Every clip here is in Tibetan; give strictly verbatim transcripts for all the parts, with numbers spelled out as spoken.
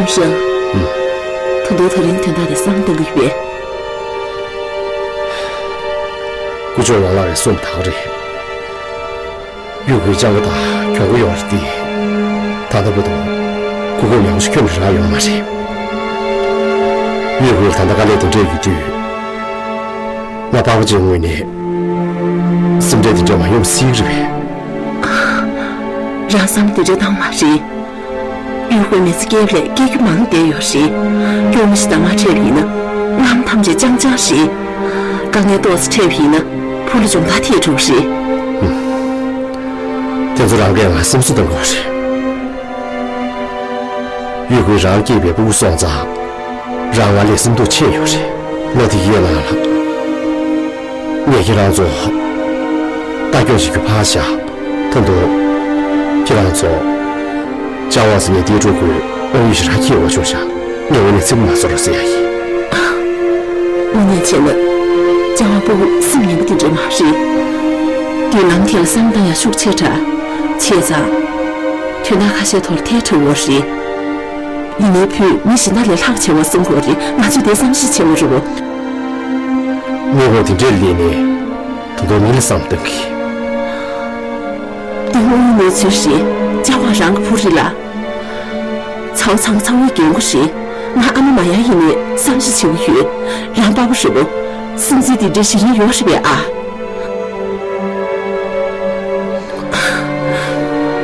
ཧྲང་། ཧུམ། ད་དུང་ད་རིང་དོན་དག་དེ་བསམ་གཏོང་གི་ཡོད་པས། སྐུ་ཞབས་ཝང་ལགས་ཀྱིས་གསུངས་པ་དག་རེད། གཡུ་སྒོས་ལྕམ་པོ་དང་གྱོང་པོ་ཡོང་བ་རེད་དེ། ད་ལྟ་བར་དུ་གོ་སྐབས་ཡག་པོ་ཞིག་ཁྱོན་ནས་རག་ཡོད་མ་རེད། གཡུ་སྒོས་ད་ལྟ་དཀའ་ལས་དེ་འདྲ་ཡོད་དུས། ང་པགས་པ་ཅན་ངོས་ནས་སེམས་ཁྲལ་དེ་འདྲ་མ་ཡོང་སྲིད་རེད་པས། རང་བསམ་དེ་འདྲ་བཏང་མ་རེད། གཡུ་སྒོས་མི་ཚེ་སྐྱེལ་བ་ལས་སྐྱེལ་རྒྱུ་མང་བསྡད་ཡོད་རེད། སྐྱོ་མོ་ཞིག་གདམ་ག་འཕྲད་པ་ཡིན་ན་རྔམ་ཐམས་ཅད་རྐྱང་རྐྱང་རེད། དཀའ་ངལ་ཏོག་ཙམ་འཕྲད་པ་ཡིན་ན་བུ་ལ་སྦྱོང་བརྡར་ཐེབས་འགྲོ་གི་རེད། དེ་ཚོ་རང་གིས་ང་སེམས་གསོ་གཏོང་དགོས་རེད། གཡུ་སྒོས་རང་སྐྱེས་པའི་སྤུ་གུ་སོང་ཙང་། རང་ང་ལས་སེམས་སྡུག་ཆེ་ཡོད་རེད། ལོ་དེ་གའི་ནང་ལ། ངས་ཁྱེད་རང་ཚོ་ལྟ་སྐྱོང་བྱེད་རྒྱུ་ཕར་བཞག་ད་དུང་། ཁྱེད་རང་ཚོ། ལྕམ་ཝང་ཟེར་མཁན་དེའི་ཕྲུ་གུའི་དབང་ཡོད་ཞེ་དྲག་ཁྱེར་བ་ཤོག་བཞག་ངས་དངོས་གནས་ཚིག་མ་བཟོ་རོགས་ཟེར་ཡ་ཡིན། དངོས་གནས་བྱས་ན། ལྕམ་ཝང་སྤུ་གུ་སེམས་ངན་པ་དེ་འདྲ་མ་རེད། མདུན་ལམ་ཐད་ལ་བསམ་བློ་བཏང་ཡ་ཤུགས་ཆེ་དྲགས། བྱས་ཙང་། དོན་དག་ཁ་ཤས་ཐོག་ཐལ་དྲགས་ཡོད་རེད། ཡིན་ནའི་བུས་མི་གཞན་དག་ལས་ལྷག་བྱེད་པ་གསུང་དགོས་རེད། ང་ཚོས་དེ་བསམ་ཤེས་བྱེད་དགོས་རེད་བ། གནས་བབ་དེ་འདྲའི་སླེབས་ནས་ད་དུང་མི་ལ་བསམ་གཏོང་གི། དེ་དངོས་ཡོད་གནས་ཚུལ་རེད། ལྕམ་ཝང་རང་གི་བུ་རེད་ལ། ཚ་བོ་ཚང་ཚ་བོའི་རྒན་གོག་རེད། ང་ཨ་མ་མ་ཡར་ཡིན་ནའི་བསམ་ཤེས་བྱེད་ཀྱི་ཡོད། རང་པགས་པ་རེད་བ། སེམས་ཚེགས་དེ་འདྲའི་བྱེད་རིན་ཡོད་རེད་པས་ཨ།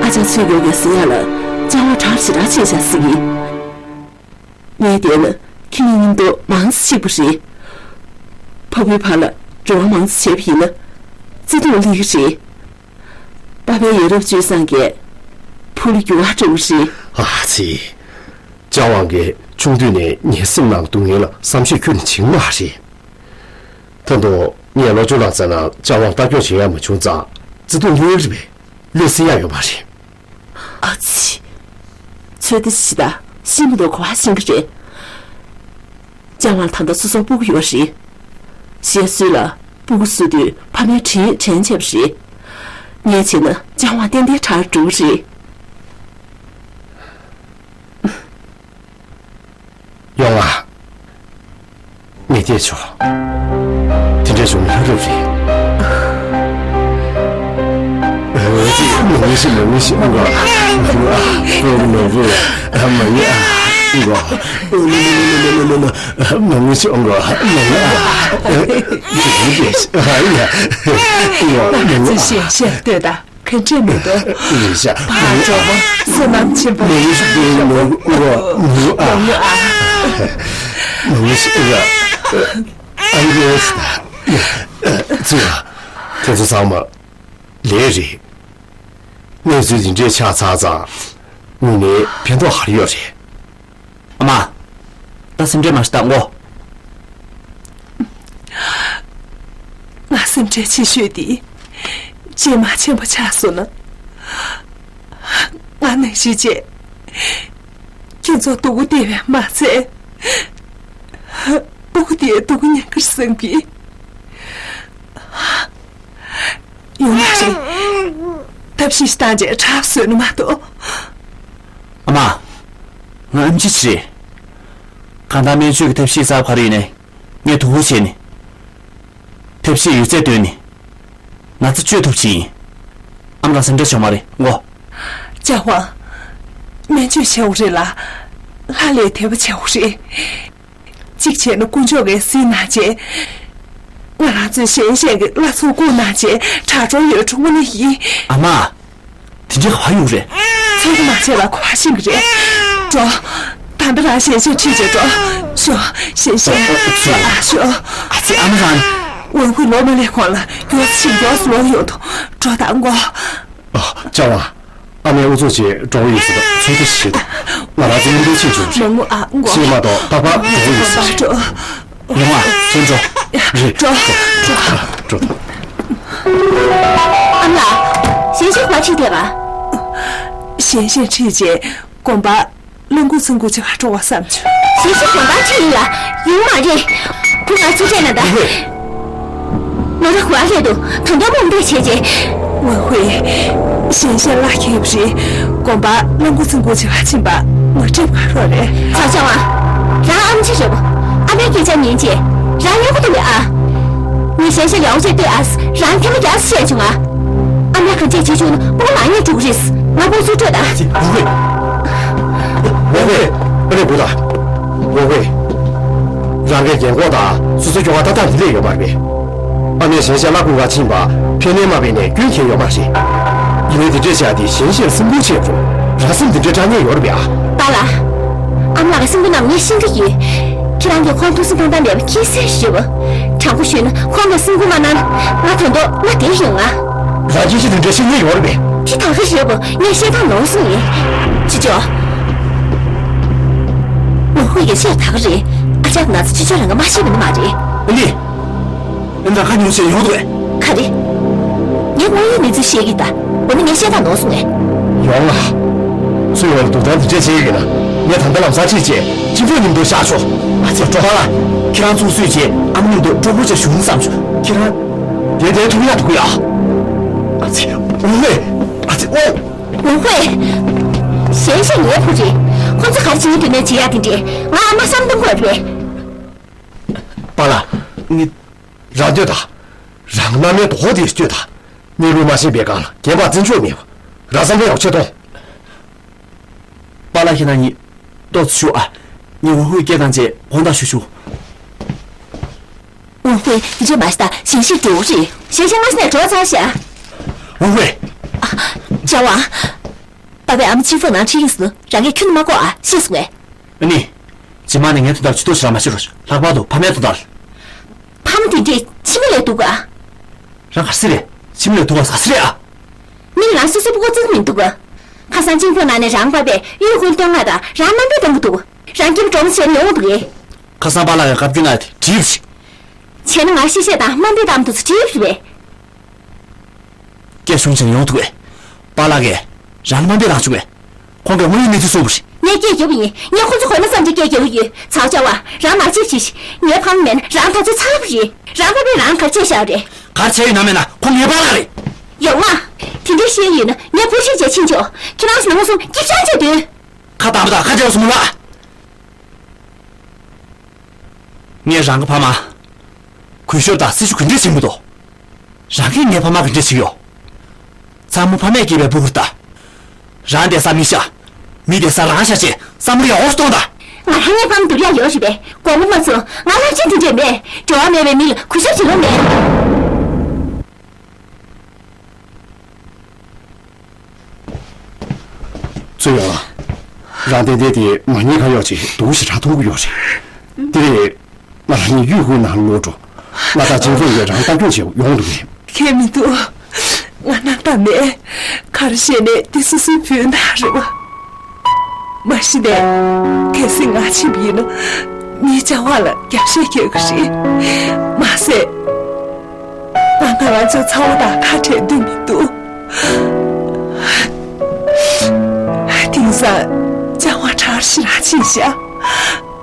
ཨ་ཅག་ཚོས་ཡོད་ཡོད་ཟེར་ཡ་ལ་ལྕམ་ཝང་དྲག་ཞེ་དྲག་བྱས་བཞག་ཟེར་གི། ངས་བལྟས་ན་ཁྱེད་གཉིས་མཉམ་དུ་མང་ཙམ་གཅིག་པ་རེད། ཕ་བུའི་བར་ལ་འབྲེལ་བ་མང་ཙམ་བྱས་པ་ཡིན་ན་བརྩེ་དུང་སླེབས་ཀྱི་རེད། པ་ཕའི་ཡ་རབས་སྤྱོད་བཟང་གིས་བུ་ལ་འགྱུར་བ་འགྲོ་གི་རེད། ཨ་ཙི། ལྕམ་ཝང་གིས་ཆུང་དུས་ནས་ངའི་སེམས་ནང་གི་སྡུག་བསྔལ་ལ་བསམ་ཤེས་ཁྱོན་ནས་བྱེད་ཀྱི་མ་རེད། ད་དུང་ངས་ལོ་བཅུ་ལྷག་ཙམ་ནང་ལྕམ་ཝང་ལྟ་སྐྱོང་བྱེད་ཡ་མ་བྱུང་ཙང་བརྩེ་དུང་སླེབས་ཀྱི་རེད་པས། བློས་སེལ་ཡ་ཡོད་མ་རེད། ཨ་ཙི། ཚོད་ལྟ་བྱེད་ད་ཤི་མི་འདུག་གོ་བ་ཤིང་གི་རེད། ལྕམ་ཝང་ལ་ད་ལྟ་སོ་སོ་སྤུ་གུ་ཡོད་རེད། གཞས་སུས་ལ་སྤུ་གུ་བསུ་དུས་ཕ་མའི་དྲིན་དྲན་བྱས་པ་རེད། ངས་བྱས་ན་ལྕམ་ཝང་ཏན་ཏན་དྲག་འགྲོ་གི་རེད། ཡོང་ང་། ངས་བལྟས་ཆོག་དེ་འདྲ་བྱུང་ན་ལྷ་རབ་རེད། ཨ་ཙི། མ་ངུ་ཤི། མ་ངུ་ཤི། ཨ་མ། ཨ་མ། ཨ་མ། མ་ངུ་ཤི། ཨ་མ། མ་ངུ་ཤི། ཨ་མ། མ་ངུ་ཤི། ཨ་མ། ཨ་ཡ། ཨ་མ། ང་ཚོས་གཞན་ཤེས་ལྟོས་དང་། ག་འདྲས་མི་འདུག་རེད་ཤག་ཕར་འགྲོ་བ་བསོད་ནམས་ཆེན་པོ། མི་ངུ་ཤི། མི་ངུ་ཤི། ཨ་མ། མ་ངུ་ཨ། མ་ངུ་ཤི། ཨ་ཡ། ཨ་ཡ། ཙི་ཡ། དེ་ཚོ་ཚང་མ་ལས་རེད། གནས་ཚུལ་འདི་འདྲས་ཆགས་ཚར་ཙང་དངོས་གནས་ཕན་ཐོགས་ག་རེ་ཡོད་རེད། ཨ་མ། ད་སེམས་ཁྲལ་མ་བྱེད་དང་ངོ་། ང་སེམས་ཁྲལ་ཆེ་ཤོས་དེ་རྗེས་མ་ཆེན་པོ་ཆགས་སོང་ན། ང་ནང་བཞིན་བྱས། ཁྱེད་ཚོ་སྡུག་པོ་བསྡད་པ་མ་ཚད། སྤུ་གུ་དེ་སྡུག་པོ་མྱངས་ཀྱི་རེད་བསམ་གི། ཡོང་མ་རེད། ཐབས་ཤེས་ཤིག་བཏང་རྗེས་དྲག་བཟོས་ནི་མ་གཏོགས། ཨ་མ། ང་ཨེམ་ཆི་ཞིག་རེད། གང་ལྟར་སྨན་བཅོས་ཀྱི་ཐབས་ཤེས་གསར་པ་ག་རེ་ཡིན་ནའི་ངས་དོ་ཁུར་བྱས་ནས། ཐབས་ཤེས་ཡོད་ཚད་བཏོན་ནས་ན་ཚ་བཅོས་ཐུབ་ཀྱི་ཡིན། ཨ་མ་ལ་སེམས་ཁྲལ་བྱེད་དགོས་མ་རེད་ངོ་། ལྕམ་ཝང་། སྨན་བཅོས་བྱེད་དགོས་རེད་ལ། ལྷ་ལས་དད་པ་བྱེད་དགོས་རེད། གཅིག་བྱས་ན་དཀོན་མཆོག་གིས་གཟིགས་གནང་བྱས། ང་རང་ཚོའི་ཞན་ཞན་གྱི་བླ་ཚོགས་བཀུག་གནང་བྱས་དྲག་གྲོང་ཡོད་གྲོང་ན་ཡིན། ཨ་མ། དེ་འདྲའི་ག་པར་ཡོང་རེད། ཚོད་ལྟ་མ་བྱས་ལ་ག་པར་ཤེས་ཀྱི་རེད། འགྲོ། ད་ལྟ་རང་ཞན་ཞན་ཁྲིད་བྱས་འགྲོ། ཤོག་ཞན་ཞན། ཨ་ཨ་ཚུ། ཨ་ཤོག་ཨ་ཙི། ཨ་མ་ལགས། ཝེ་ཧུའེ་ལོག་མ་སླེབས་གོང་ལ་མགྱོགས་ཤིག་མགྱོགས་སུ་ལོག་ཡོང་དང་། འགྲོ་དང་ངོ་། ཨ། ལྕམ་ཝང་། ཨ་མས་ཨུ་ཚུགས་བྱས་འགྲོ་གི་ཡོད་ཟེར་དང་ཚོད་ལྟ་བྱེད་དང་། ང་རང་ཚོ་མཉམ་དུ་ཕྱིན་བྱུང་རེད། མ་ངུ་ཨ་མགོ། ཕྱིན་མ་གཏོགས་རྟག་པར་འགྲོ་གི་ཡོད་ཟེར་རེད། འགྲོ། ཡོང་ཨ། ཁྱེད་འགྲོ། རེད། འགྲོ། འགྲོ། འགྲོ་དང་། ཨ་མ་ལགས། ཞན་ཞན་ག་པར་ཁྲིད་བསྡད་པ། ཞན་ཞན་ཁྲིད་བྱས་དགོན་པ་གླང་གོས་ཚང་གུ་ཆེ་བ་འགྲོ་བ་བསམ་བྱུང་། ཞན་ཞན་དགོན་པར་ཁྲིད་ཡིན་ལ། ཡོང་མ་རེད། བུ་ང་ཚོ་སྤྲད་ན་ད། ལོ་ར་ཧུ་ཨ་ལས་དུ་ད་འདོད་མོ་འདོད་བྱས་རྗེས། ཝེ་ཧུའེ། ཞན་ཞན་ལག་ཁྱེར་བ་རེད། དགོན་པ་གླང་གོས་ཚང་གུ་ཆེ་བ་ཕྱིན་པ། མ་འགྲིག་པ་རོ་རེད། ཚ་ཚ་བ། རང་ཨམ་ཆི་རེད་པ། ཨ་མའི་སྐད་ཆ་ཉན་རྗེས་རང་ཡག་པོ་འདུག་གས་ཨ། ངས་གཞན་ཤ་ཡག་པོ་བྱས་ལྟོས་ཨ། རང་ཐལ་མོ་རྒྱག་བཤད་བྱུང་ཨ། ཨ་མས་གང་བྱས་བྱེད་བཅུག་ན་སྤོ་ལགས་ངས་འགྲོ་གི་རེད། ང་སྤོ་ཚུར་སྤྲོད་དང་། ཝུའུ་ཧུའེ། ཝུའུ་ཧུའེ། ཨ་ནི་བུ་དང་། ཝུའུ་ཧུའེ། རང་གིས་རྒན་གོག་དང་སོ་སོའི་སྐྱོ་ག་ཏག་ཏག་འདི་ལས་ཡོད་མ་རེད་པས། ཨ་མས་གཞན་ཤ་གླ་དགོས་ག་ཕྱིན་པ་ཕན་ནས་མ་ཕན་ནས་སྐྱོན་གང་ཡོད་མ་རེད། ཡིན་ནའི་འདི་འདྲས་བྱས་ཏེ་གཞན་ཤ་སེམས་ཁུར་བྱས་འགྲོ། རང་སེམས་འདི་འདྲས་སྐྲག་ཉེན་ཡོད་རེད་པས་ཨ། པཱ་ལགས། ཨ་མ་ལགས་ཀྱི་སེམས་ཁུར་རྣམས་ངས་ཤེས་ཀྱི་ཡོད། ཁྱེད་རང་གིས་ཁོང་ཐུགས་སེམས་གཏོང་སྟངས་མེད་པ་ཁྱེད་གསལ་ཞིབ། དྲང་པོ་ཞུས་ན་ཁོང་གིས་སེམས་ཁུར་མ་གནང་ན་ང་དོན་དུ་ང་བསྡད་ཡོང་ང་། རང་སྐད་ཆ་དེ་འདྲ་བཤད་མཁན་ཡོད་རེད་པས། དེ་ད་ག་རེད་པ། ངས་བཤད་སྟངས་ནོར་སོང་ངས། ཅི་ཅོ། ངོ་ཧུ་ཡིས་བཤད་ད་ག་རེད། ཨ་ཅག་ན་ཚ་ཅི་ཅོ་རང་ག་མ་ཤེས་པ་ནི་མ་རེད། ཨ་ནི། ཨེ་འདྲ་ཁ་ཉུང་བཤད་ཡོང་འདུག་གས། ག་རེ། ངས་དངོས་ཡོད་གནས་ཚུལ་བཤད་ཀྱི་ད། འོ་ན་ངས་བཤད་སྟངས་ནོར་སོང་ངས། ཡོང་ང་། སུ་ཡོང་ལ་སྡུག་ཐང་དེ་འདྲས་བྱེད་ཀྱི་ན། ངས་ད་ལྟ་ལམ་སང་ཁྲིད་བྱས་ཅི་ཕོ་མཉམ་དུ་བཞག་ཆོག་ཨ་ཙི་སྤྲོ་པ་ལ། ཁྱེད་རང་ཚོ་སུས་བྱས་ཨ་མ་མཉམ་དུ་སྤྲོ་པོ་བྱས་བཞུགས་བསམ་བྱུང་། ཁྱེད་རང་། དེ་དེ་ཐུག་ཡག་འདུག་ཡ། ཨ་ཙི། ཨུ་ཧེ། ཨ་ཙི་ཨོ། ཝུའུ་ཧུའེ། གཞན་ཤ་ངའི་བུ་རེད། ཁོ་ཚོ་ག་རེ་བྱེད་ཀྱི་འདུག་ནས་བྱེད་ཡག་དེ་འདྲས་ང་ཨ་མ་བསམ་གཏོང་དགོས་རེད། པཱ་ལགས། ངས། རང་སྡོད་དང་། རང་མནའ་མའི་དོ་དེ་སྤྱོད་དང་། གཉེན་པོ་མ་ཤེས་པའི་སྒང་ལ་རྒན་པ་བརྩི་འཇོག་མེད་པ། རང་བསམ་བློ་ཡག་ཆེད་གཏོང་། པཱ་ལགས་ཁྱེད་རང་གཉིས་ཏོག་ཙམ་བཞུགས་ཨ། ངས་ཝུའུ་ཧུའེ་སྐད་བཏང་རྗེས་དགོངས་དག་ཞུ་ཞུ། ཝུའུ་ཧུའེ་འདི་འདྲས་མ་བྱེད་ད། གཞན་ཤ་འགྲོ་གི་རེད། གཞན་ཤ་སྔ་ས་ནས་འགྲོ་ཚར་ཤག་ཝུའུ་ཧུའེ། ཨ། ཅའོ་ཝང་། པ་ཕས་ཨ་མ་ཅིན་ཧྥུང་ནང་ཁྲིད་ཡིན་ཟེར་ནོ་རང་གིས་ཁྱོན་ནས་མ་གོ་ཨ། ཤེས་སོང་ངས། ཨ་ནི། རྗེས་མ་ནས་ངའི་དོན་དག་ཇུས་གཏོགས་ཞིག་རང་མ་བྱེད་རོགས། ལྷག་པར་དུ་ཕ་མའི་དོན་དག་ལ། ཕ་མ་དེ་འདྲས་ཕྱི་མི་ལས་སྡུག་ག་རང་ག་རེ་ཟེར་རེད། ཕྱི་མི་ལས་སྡུག་ག་ཟེར་རེད་ཨ། མི་ལ་སོ་སོའི་སྤུ་གུ་བརྩི་གི་མི་འདུག་ག་ཁ་སང་ཅིན་ཧྥུང་ནང་ནས་རང་པ་ཕས་གཡུ་ཁུལ་བཏོན་ང་དང་རང་དམའ་འབེབས་གཏོང་གི་འདུག་རང་སྐྱིད་པོ་གྲོངས་བྱས་ནས་ཡོང་འདུག་གས། ཁ་སང་པཱ་ལགས་ཀྱིས་བཀའ་བཀྱོན་གནང་ཡ་དེ་འགྲིག་པ་རེད། བྱས་ན་ང་ཤི་བཤད་དང་དམའ་འབེབས་བཏང་འདུག་ཚོ་འགྲིག་པ་རེད་པས། སྐད་ཆུང་ཆུང་ཡོང་ཐུབ་པས། པཱ་ལགས་ཀྱིས་རང་ལ་དམའ་འབེབས་བཏང་བྱུང་བས། ཁོང་གིས་དངོས་ཡོད་གནས་ཚུལ་གསུངས་པ་རེད། ངས་སྐད་རྒྱབ་པ་ཡིན། ངས་ཁོ་ཚོ་གོ་ན་བསམ་གྱི་སྐད་རྒྱབ་ཀྱི་ཡོད། ཚའོ་ཅའོ་ཝང་། རང་མ་བརྗེད་ཅིག་ངའི་ཕ་མ་མེད་ན་རང་ད་ཚོད་ཚར་བ་རེད། རང་པ་ཕས་རང་ག་རེ་བྱས་བཞག་རེད། ག་རེ་བྱས་ཡོད་ན་མེད་ན་ཁོ་ངའི་པཱ་ལགས་རེད། ཡོང་ང་། དེ་འདྲ་བཤད་ཡོད་ན་ངའི་བུ་ཤི་བྱས་ཕྱིན་ཆོག་ཁྱེད་རང་ཚོ་ནང་སོང་སྐྱིད་ཤང་བྱས་སྡོད། ཁ་དམ་པ་དང་ཁ་བྱས་སོང་ལ། ངས་རང་གི་ཕ་མ། གུས་ཞབས་དང་སྲི་ཞུ་ག་འདྲས་བྱེད་མི་འདུག་རང་གིས་ངའི་ཕ་མ་ག་འདྲས་བྱེད་ཡོད། ཚ་མོ་ཕ་མས་སྐྱེས་པའི་སྤུ་གུར་ལྟ། རང་བསྡད་ས་མི་ཤ། མི་བསྡད་ས་རང་ཤ་བྱས་བསམ་བློ་ཡག་པོ་གཏོང་དང་། ང་རང་ངའི་ཕ་མ་སྡུག་ཡག་ཡོད་རེད་པས། དགོངས་པ་མ་ཚོམ། ང་རླབས་ཆེན་དེ་འདྲས་མེད། འབྲེལ་བ་མེད་པའི་མི་ལ་གུས་ཞབས་བྱེད་ལོང་མེད། ཚུར་ཡོང་ཨ། རང་ཏན་ཏན་དེ་མ་ཉེས་ཁ་གཡོག་ཅིག་སྡུག་ཞེ་དྲག་མཐོང་གི་ཡོད་རེད། དེ་རེད། ང་རང་ཉིད་གཡུ་ཁུལ་ནང་ལོག་འགྲོ། ང་དང་ཅིན་ཧྥུང་གིས་རང་ལྟ་སྐྱོང་བྱེད་ཡོང་འདུག་གས། ཁྱད་མི་འདུག་ང་སྣང་དག་མེད། ག་རེ་བྱས་ནས་འདི་སོ་སོའི་བུའི་ནང་རེད་བ། མ་གཞི་ནས་གལ་སྲིད་ང་ཕྱིན་པ་ཡིན་ན་མིས་ཅའོ་ཝང་ལ་རྒྱབ་བཤད་རྒྱག་གི་རེད། མ་ཟད། ང་ང་རང་ཚོའི་ཚ་བོ་དང་ཁ་བྲལ་འདོད་མི་འདུག་དེང་སང་ཅའོ་ཝང་གྲང་ཞེ་དྲག་ཕྱིན་ཤག་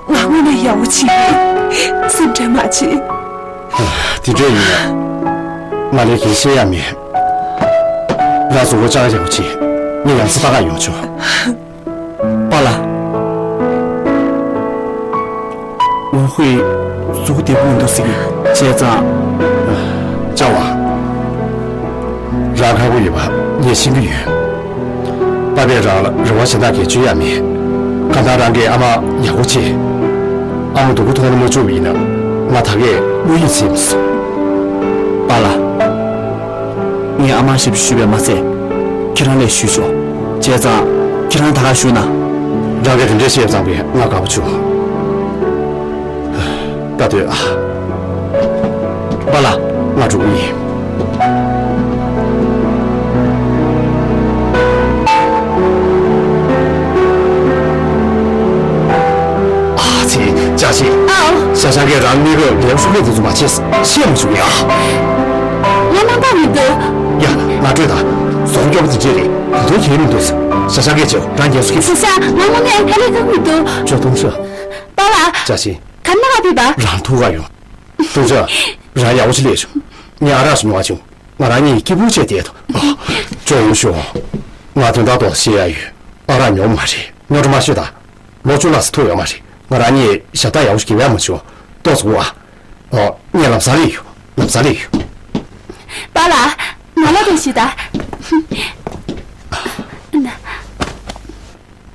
ང་དངོས་གནས་ཡག་པོ་བྱེད་ཀྱི་ཡིན། སེམས་ཁྲལ་མ་བྱེད། དེ་འདྲ་ཡིན་ན། ང་ལས་ཀྱང་བཤད་ཡ་མེད། རང་གཟུགས་པོ་ཅག་ཡག་པོ་བྱེད། ངས་ཡང་སེ་ལྟ་ག་ཡོང་ཆོག་པཱ་ལགས། ཝུའུ་ཧུའེ་གཟུགས་པོ་བདེ་པོ་མི་འདུག་ཟེར་གྱི་བྱས་ཙང་། ཅའོ་ཝང་། རང་ཁག་པོ་ཡོད་པ་ངས་ཤེས་ཀྱི་ཡོད། པ་ཕས་རང་ལ་རེ་བ་གཞན་དག་གས་བཅོལ་ཡ་མེད། གང་ལྟར་རང་གིས་ཨ་མ་ཡག་པོ་བྱེད། ཨ་མ་སྡུག་པོ་མཐོང་ན་མ་བཅུག་པ་ཡིན་ན་ང་ད་གས་དངོས་ཡོད་བྱེད་མི་སྲིད། པཱ་ལགས། ངས་ཨ་མར་ཞེ་པོ་ཞུས་པས་མ་ཚད། ཁྱེད་རང་ལས་ཞུས་ཆོག་བྱས་ཙང་ཁྱེད་རང་ད་ག་བཞུགས་ན། རང་གིས་དེ་འདྲས་བཤད་ཙང་པས་ང་དགའ་པོ་བྱུང་། ད་སྡོད་ཨ། པཱ་ལགས། ང་འགྲོ་གི་ཡིན། ཨ་ཙི། ཅཱ་ཅི། ཨའོ། ཤ་ཤ་གིས་རང་གནས་སྐབས་ལས་ཀ་ཧྲུག་ལས་དེ་ཚོ་མ་བྱེད་བཤད་མ་བྱུང་ཡ། ང་རྣམ་པ་མི་འདུག་ཡ། ང་སྤྲོད་དང་། ཟོང་སྐྱོ་པོ་དེ་འདྲས་རེད། དེ་ཚོ་གལ་མི་འདུག་ཤ་ཤ་གིས་བྱེད། རང་རྒྱལ་སུ་སྐྱིད། ཤ་ཤ། ང་དངོས་གནས་ཧ་ལས་ཁག་མི་འདུག་ཅོ་ཐུང་ཤོ། པཱ་ལགས། ཅཱ་ཅི། ག་ནས་བ་ཕེབས་པ། རང་ཐུག་ག་ཡོང་། ཐུགས་རྗེ། རང་ཡག་པོ་ཞིག་ལས་བྱུང་། ངས་ཨ་རག་ཞིག་ཉོ་བ་བྱུང་། ང་རང་གཉིས་སྐྱིད་པོ་བྱས་བསྡད་དོ། ཅོ་ཡོང་ཤོག་ང་དོན་དག་ཏོག་བཤད་ཡ་ཡོད། ཨ་རག་ཉོ་མ་རེད། རྙོག་དྲ་མ་ཤོད་དང་། ལོ་བཅུ་ལྷག་ཙམ་ཐུག་ཡོད་མ་རེད། ང་རང་གཉིས་ཞབས་ཏོག་ཡག་པོ་ཞིག་རྒྱབ་ཡ་མ་བྱུང་། ཏོག་ཙམ་སྒུག་ཨ། ཨོ། ངས་ལམ་སང་སླེབས་ཡོང་། ལམ་སང་སླེབས་ཡོང་། པཱ་ལགས། ང་ལ་དེ་ཞིག་ད།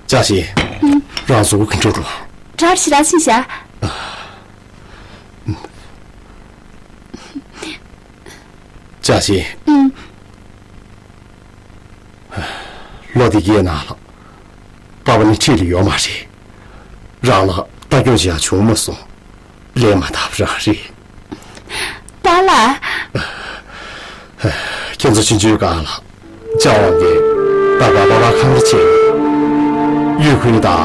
ཅག་ཤིན། རང་གཟུགས་པོ་ག་འདྲ་འདུག་དྲག་ཞེ་དྲག་ཕྱིན་ཤག་ཅག་ཤིན། ཨུམ། ལོ་འདི་གའི་ནང་ལ་པཱ་པཱ་ནི་འཁྲིས་ལ་ཡོད་མ་རེད། རང་ལ་ལྟ་སྐྱོང་བྱེད་ཡག་བྱུང་མ་སོང་། ལས་མ་དག་པ་རང་རེད། པཱ་ལགས། ཁྱེད་ཚོ་ཕྱི་ཚུལ་སྒང་ལ་ཅཱ་ཝང་གིས་ད་ག་པཱ་ཕར་ཁང་གླ་བྱས་ནས་གཡུས་ཁུལ་དང་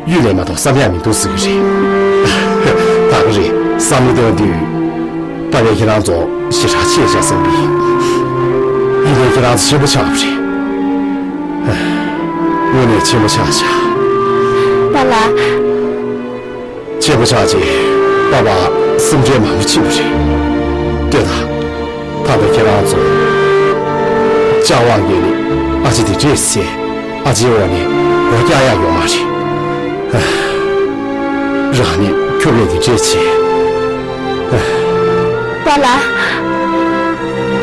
གཡུལ་ལས་མ་གཏོགས་བསམ་ཡག་མི་འདུག་ཟེར་གྱི་རེད། ད་ག་རེད། བསམ་བློ་གཏོང་དུས་པཱ་ལགས་ཁྱེད་རང་ཚོ་ཞེ་དྲག་ཆེ་ཆགས་བསམ་གྱི་ཡིན། ཡིན་ནའི་ཁྱེད་རང་ཚོ་ཆེན་པོ་ཆགས་པ་རེད། དངོས་གནས་ཆེན་པོ་ཆགས་ཤག་པཱ་ལགས། ཆེན་པོ་ཆགས་རྗེས་པཱ་ཕར་སེམས་ཁྲལ་མང་པོ་ཕྱིན་པ་རེད། ལྟོས་དང་། ད་ལྟ་ཁྱེད་རང་ཚོ་ཅཱ་ཝང་གིས་ནི་ཨ་ཅེ་དེ་འདྲས་བྱས། ཨ་ཅེའི་འོག་ནས་མགོ་བཀྱག་ཡག་ཡོད་མ་རེད། རང་ནི་ཁྱོ་གས་དེ་འདྲས་བྱས། པཱ་ལགས།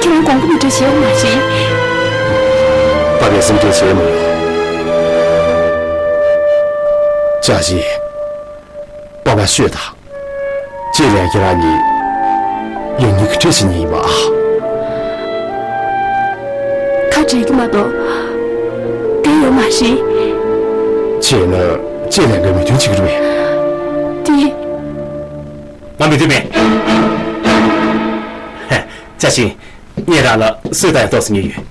ཁྱེད་རང་དགོངས་པ་མི་འགྲོ་བྱས་ཡོད་མ་རེད། པཱ་ཕར་སེམས་ཁྲལ་བྱས་མ་ཡོང་། ཅག་ཤིན། པཱ་ཕར་ཤོད་དང་། ལྕེ་ལེན་ཁྱེད་རང་གཉིས་ཡང་སྙིང་གི་འཕྲད་ཤེས་ཉེན་ཡིན་པ་ཨ། ཁ་བྲལ་གྱི་མ་གཏོགས་བསྡད་ཡོད་མ་རེད། བྱས་ན་ལྕེ་ལེན་མཁན་མོས་མཐུན་བྱེད་ཀྱི་རེད་པས། དེ། ང་མོས་མཐུན་མེད། ཧེ། ཅག་ཤིན། ངས་རང་ལ་གསོལ་བཏབ་ཡག་ཏོག་ཙམ་རྙེད་ཡོད།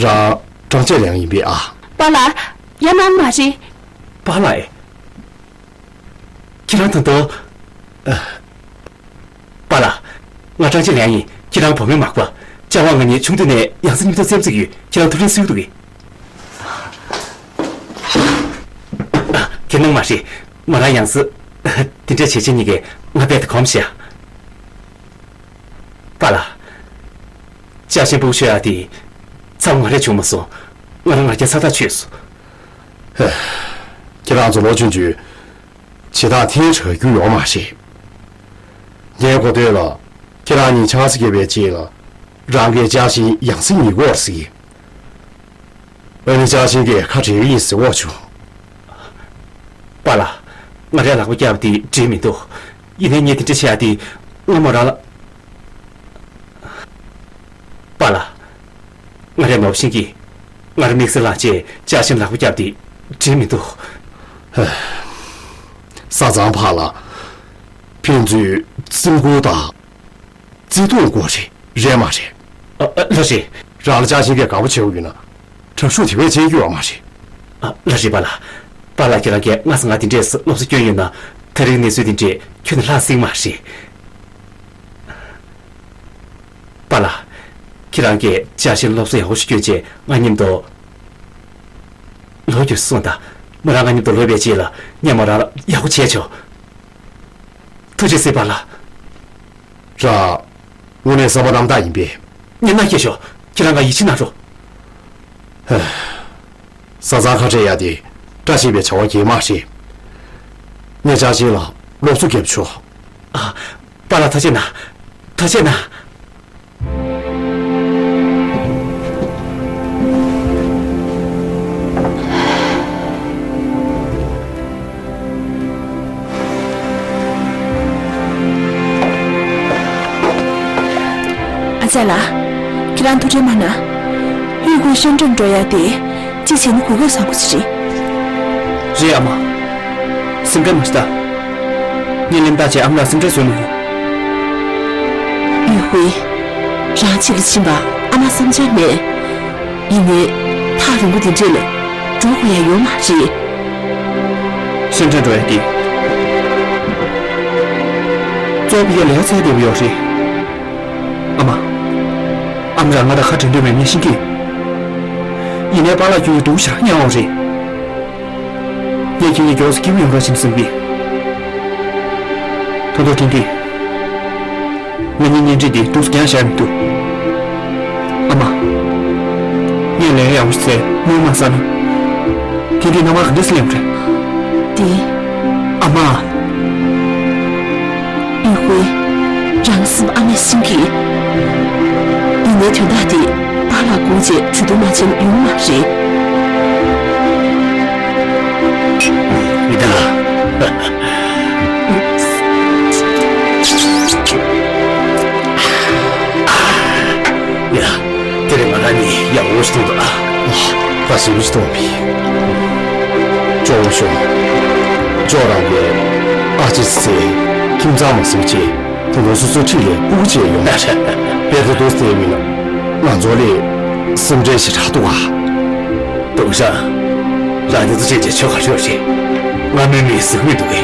རང་ཀྲང་ལྕེ་ལེན་ཡིན་པས་ཨ། པཱ་ལགས། ཡང་ན་མ་རེད། པཱ་ལགས་ཨེ། ཁྱེད་རང་ད་དུང་། ཨ། པཱ་ལགས། ང་ཀྲང་ལྕེ་ལེན་ཡིན། ཁྱེད་རང་བུ་མོ་མ་དགོས། ཅཱ་ཝང་ང་གཉིས་ཆུང་དུས་ནས་ཡང་སྲིད་མཉམ་དུ་བསྡད་ཀྱི་ཡོད། ཁྱེད་རང་ཐུགས་ཕན་གསོས་འདུག་གས། ཨ། ཁྱེད་སྣང་མ་ཧྲི། མོ་རང་ཡང་སྲིད། དེ་འདྲ་བྱེད་ཆེད་ཉིད་ཀྱིས་ང་རྦད་དེ་གོམས་ཤག་པཱ་ལགས། ཅཱ་ཤིན་ཕྲུ་གུ་ཤོར་ཡག་དེ་མཚམས་ང་རེད་བྱུང་མ་སོང་། ང་རང་ང་རྒྱལ་ཚ་ཐག་ཆོད་སོང་། ཧེ། ཁྱེད་རང་ཚོ་ལོ་ཆུང་ཆུང་། བྱེད་སྟངས་ཐལ་དྲགས་རྒྱུ་ཡོད་མ་རེད། ངའི་གོ་ཐོས་ལ། ཁྱེད་རང་གཉིས་ཆང་ས་བརྒྱབ་པའི་རྗེས་ལ། རང་གིས་ཅཱ་ཤིན་ཡང་སྲིད་ཉེས་དགོས་ཟེར། ཨ་ནི་ཅཱ་ཤིན་གྱིས་ཁ་བྲལ་གྱི་ཡིན་ཟེར་འོ་བྱུང་། པཱ་ལགས། ང་རས་ལག་པ་བརྒྱབ་པ་དེ་འགྲིག་མི་འདུག་ཡིན་ནའི་ངས་དེ་འདྲ་བྱེད་ཡག་དེ་སྔ་མོ་རང་ལ། པཱ་ལགས། ང་རས་མ་བུ་ཤིང་གིས་ང་རང་དམིགས་བསལ་ལངས་རྗེས་ཅཱ་ཤིན་ལག་པ་བརྒྱབ་དེ་འགྲིག་མི་འདུག་ཧ། བཟའ་ཚང་བར་ལ་ཕན་ཚུན་སེམས་ཁུར་དང་བརྩེ་དུང་དགོས་རེད། རེད་མ་རེད། ཨ། ཨ། ལགས་རེད། རང་ལ་ཅཱ་ཤིན་གྱིས་དགའ་པོ་བྱེད་དགོས་ན་དྲག་ཤུགས་དེ་བས་བྱེད་རྒྱུ་ཡོད་མ་རེད། ཨ། ལགས་རེད་པཱ་ལགས། པཱ་ལགས་ཁྱེད་རང་གིས་སྔ་ས་ང་དེ་འདྲས་སློབ་གསོ་བསྐྱོན་ཡོད་ན་ད་རེས་གནས་ཚུལ་དེ་འདྲས་ཁྱོན་ནས་ལྷག་སྲིད་མ་རེད། པཱ་ལགས། ཁྱེད་རང་གིས་ཅཱ་ཤིན་སློབ་གསོ་ཡག་པོ་ཞིག་བསྐྱོན་བྱས་ང་མཉམ་དུ་ལོག་རྒྱུ་སོང་དང་། མོ་རང་ང་མཉམ་དུ་ལོག་པའི་རྗེས་ལ་ངས་མོ་རང་ལ་ཡག་པོ་བྱས་ཆོག་ཐུགས་རྗེ་གཟིགས་པཱ་ལགས། རང་། དངོས་གནས་བསམ་པ་རྣམ་དག་ཡིན་པས། ངས་མནའ་སྐྱེལ་ཞོག་ཁྱེད་རང་ང་ཡིད་ཆེས་གནང་རོགས། ཧེ། བཟའ་ཚང་ཁ་བྲལ་ཡ་དེ་བཀྲ་ཤིས་པའི་བྱ་བ་གང་ཡང་མ་རེད། ངས་ཅཱ་ཤིན་ལ་སློབ་གསོ་བརྒྱབ་ཆོག་ཨ། པཱ་ལགས་ཐུགས་རྗེ་གནང་། ཐུགས་རྗེ་གནང་། ཨ་ཅག་ལགས། ཁྱེད་རང་ཐུགས་ཁྲལ་མ་གནང་། གཡུས་ཁུལ་ཤོང་འགྲེམས་འགྲོ་ཡ་དེ་གཅིག་བྱས་ན་གོ་སྐབས་བཟང་པོ་ཞིག་རེད། རེད་ཨ་མ། སེམས་ཁྲལ་མ་བྱེད་ད། ངས་གླེན་རྟགས་བྱས་ཨ་མ་ལ་སེམས་ཁྲལ་བཟོས་མ་ཡོང་། གཡུས་ཁུལ་རང་ཕྱིར་ལ་ཕྱིན་པ་ཨ་མ་བསམ་འཆར་མེད། ཡིན་ནའི་ཐག་རིང་པོ་དེ་འདྲས་ལ་འགྲོ་དགོས་ཡ་ཡོད་མ་རེད། སེམས་ཁྲལ་འགྲོ་ཡ་དེ་གཙོ་བོ་ཡ་ལས་ཚད་བསྡད་པ་ཡོད་རེད། ཨ་མ། ཨ་མ་རང་ང་དང་ཁ་བྲལ་འདོད་མེད་ངས་ཤེས་ཀྱི། ཡིན་ནའི་པཱ་ལགས་ཁྱོད་ཀྱིས་སྡུག་ཞེ་དྲག་མྱངས་ཡོད་རེད། ངས་ཁྱེད་གཉིས་མགྱོགས་སུ་སྐྱིད་པོ་ཡོང་རོགས་བྱེད་བསམ་གི། ཐོ་ཐོ་ཐིང་ཐིང་། ང་གཉིས་གཉེན་སྒྲིག་འདི་འདུག་སེ་འགྱངས་བཞག་མི་འདུག་ཨ་མ། ངས་ལས་ཡག་པོ་ཞིག་བཙལ་མོས་མ་བསམ་ན། དེ་འདྲའི་རྣམ་པ་ག་འདྲ་སེ་སླེབས་པ་རེད། དེ། ཨ་མ། ཡུས་ཧུའེ། རང་སེམས་ཨ་མས་ཤེས་ཀྱི། ཡིན་ནའི་དོན་དག་དེ་པཱ་ལགས་དགོངས་བྱས་ཇུས་གཏོགས་མ་བྱས་ན་ཡོང་མ་རེད། ཡིན་ད། ཡ། དེ་རིང་ང་རང་གཉིས་ཡག་པོ་ཞིག་མཐོང་འདུག་ཨ། ཨ། ད་ཞེ་པོ་ཞིག་མཐོང་བ་ཡིན། ཅོ་བོ་ཤོ། ཅོ་རང་གི་ཨ་ཅེ་ཟེར་ཁྱིམ་ཚང་མ་ཟེར་བྱས་ད་དུང་སོ་སོའི་འཁྲིས་ལ་སྤུ་གུ་བྱས་ཡོང་། དཔེ་ད་དུང་ཟེར་མིན་ན་ང་ཚོ་ལས་སེམས་ཁྲལ་ཞེ་དྲག་འདུག་ཨ། ཏུང་ཧྲན། རང་འདི་ཚོ་བྱས་བྱས་ཆོ་ག་ཤོར་རེད། ང་མི་མི་ཟིག་མི་འདུག་གས།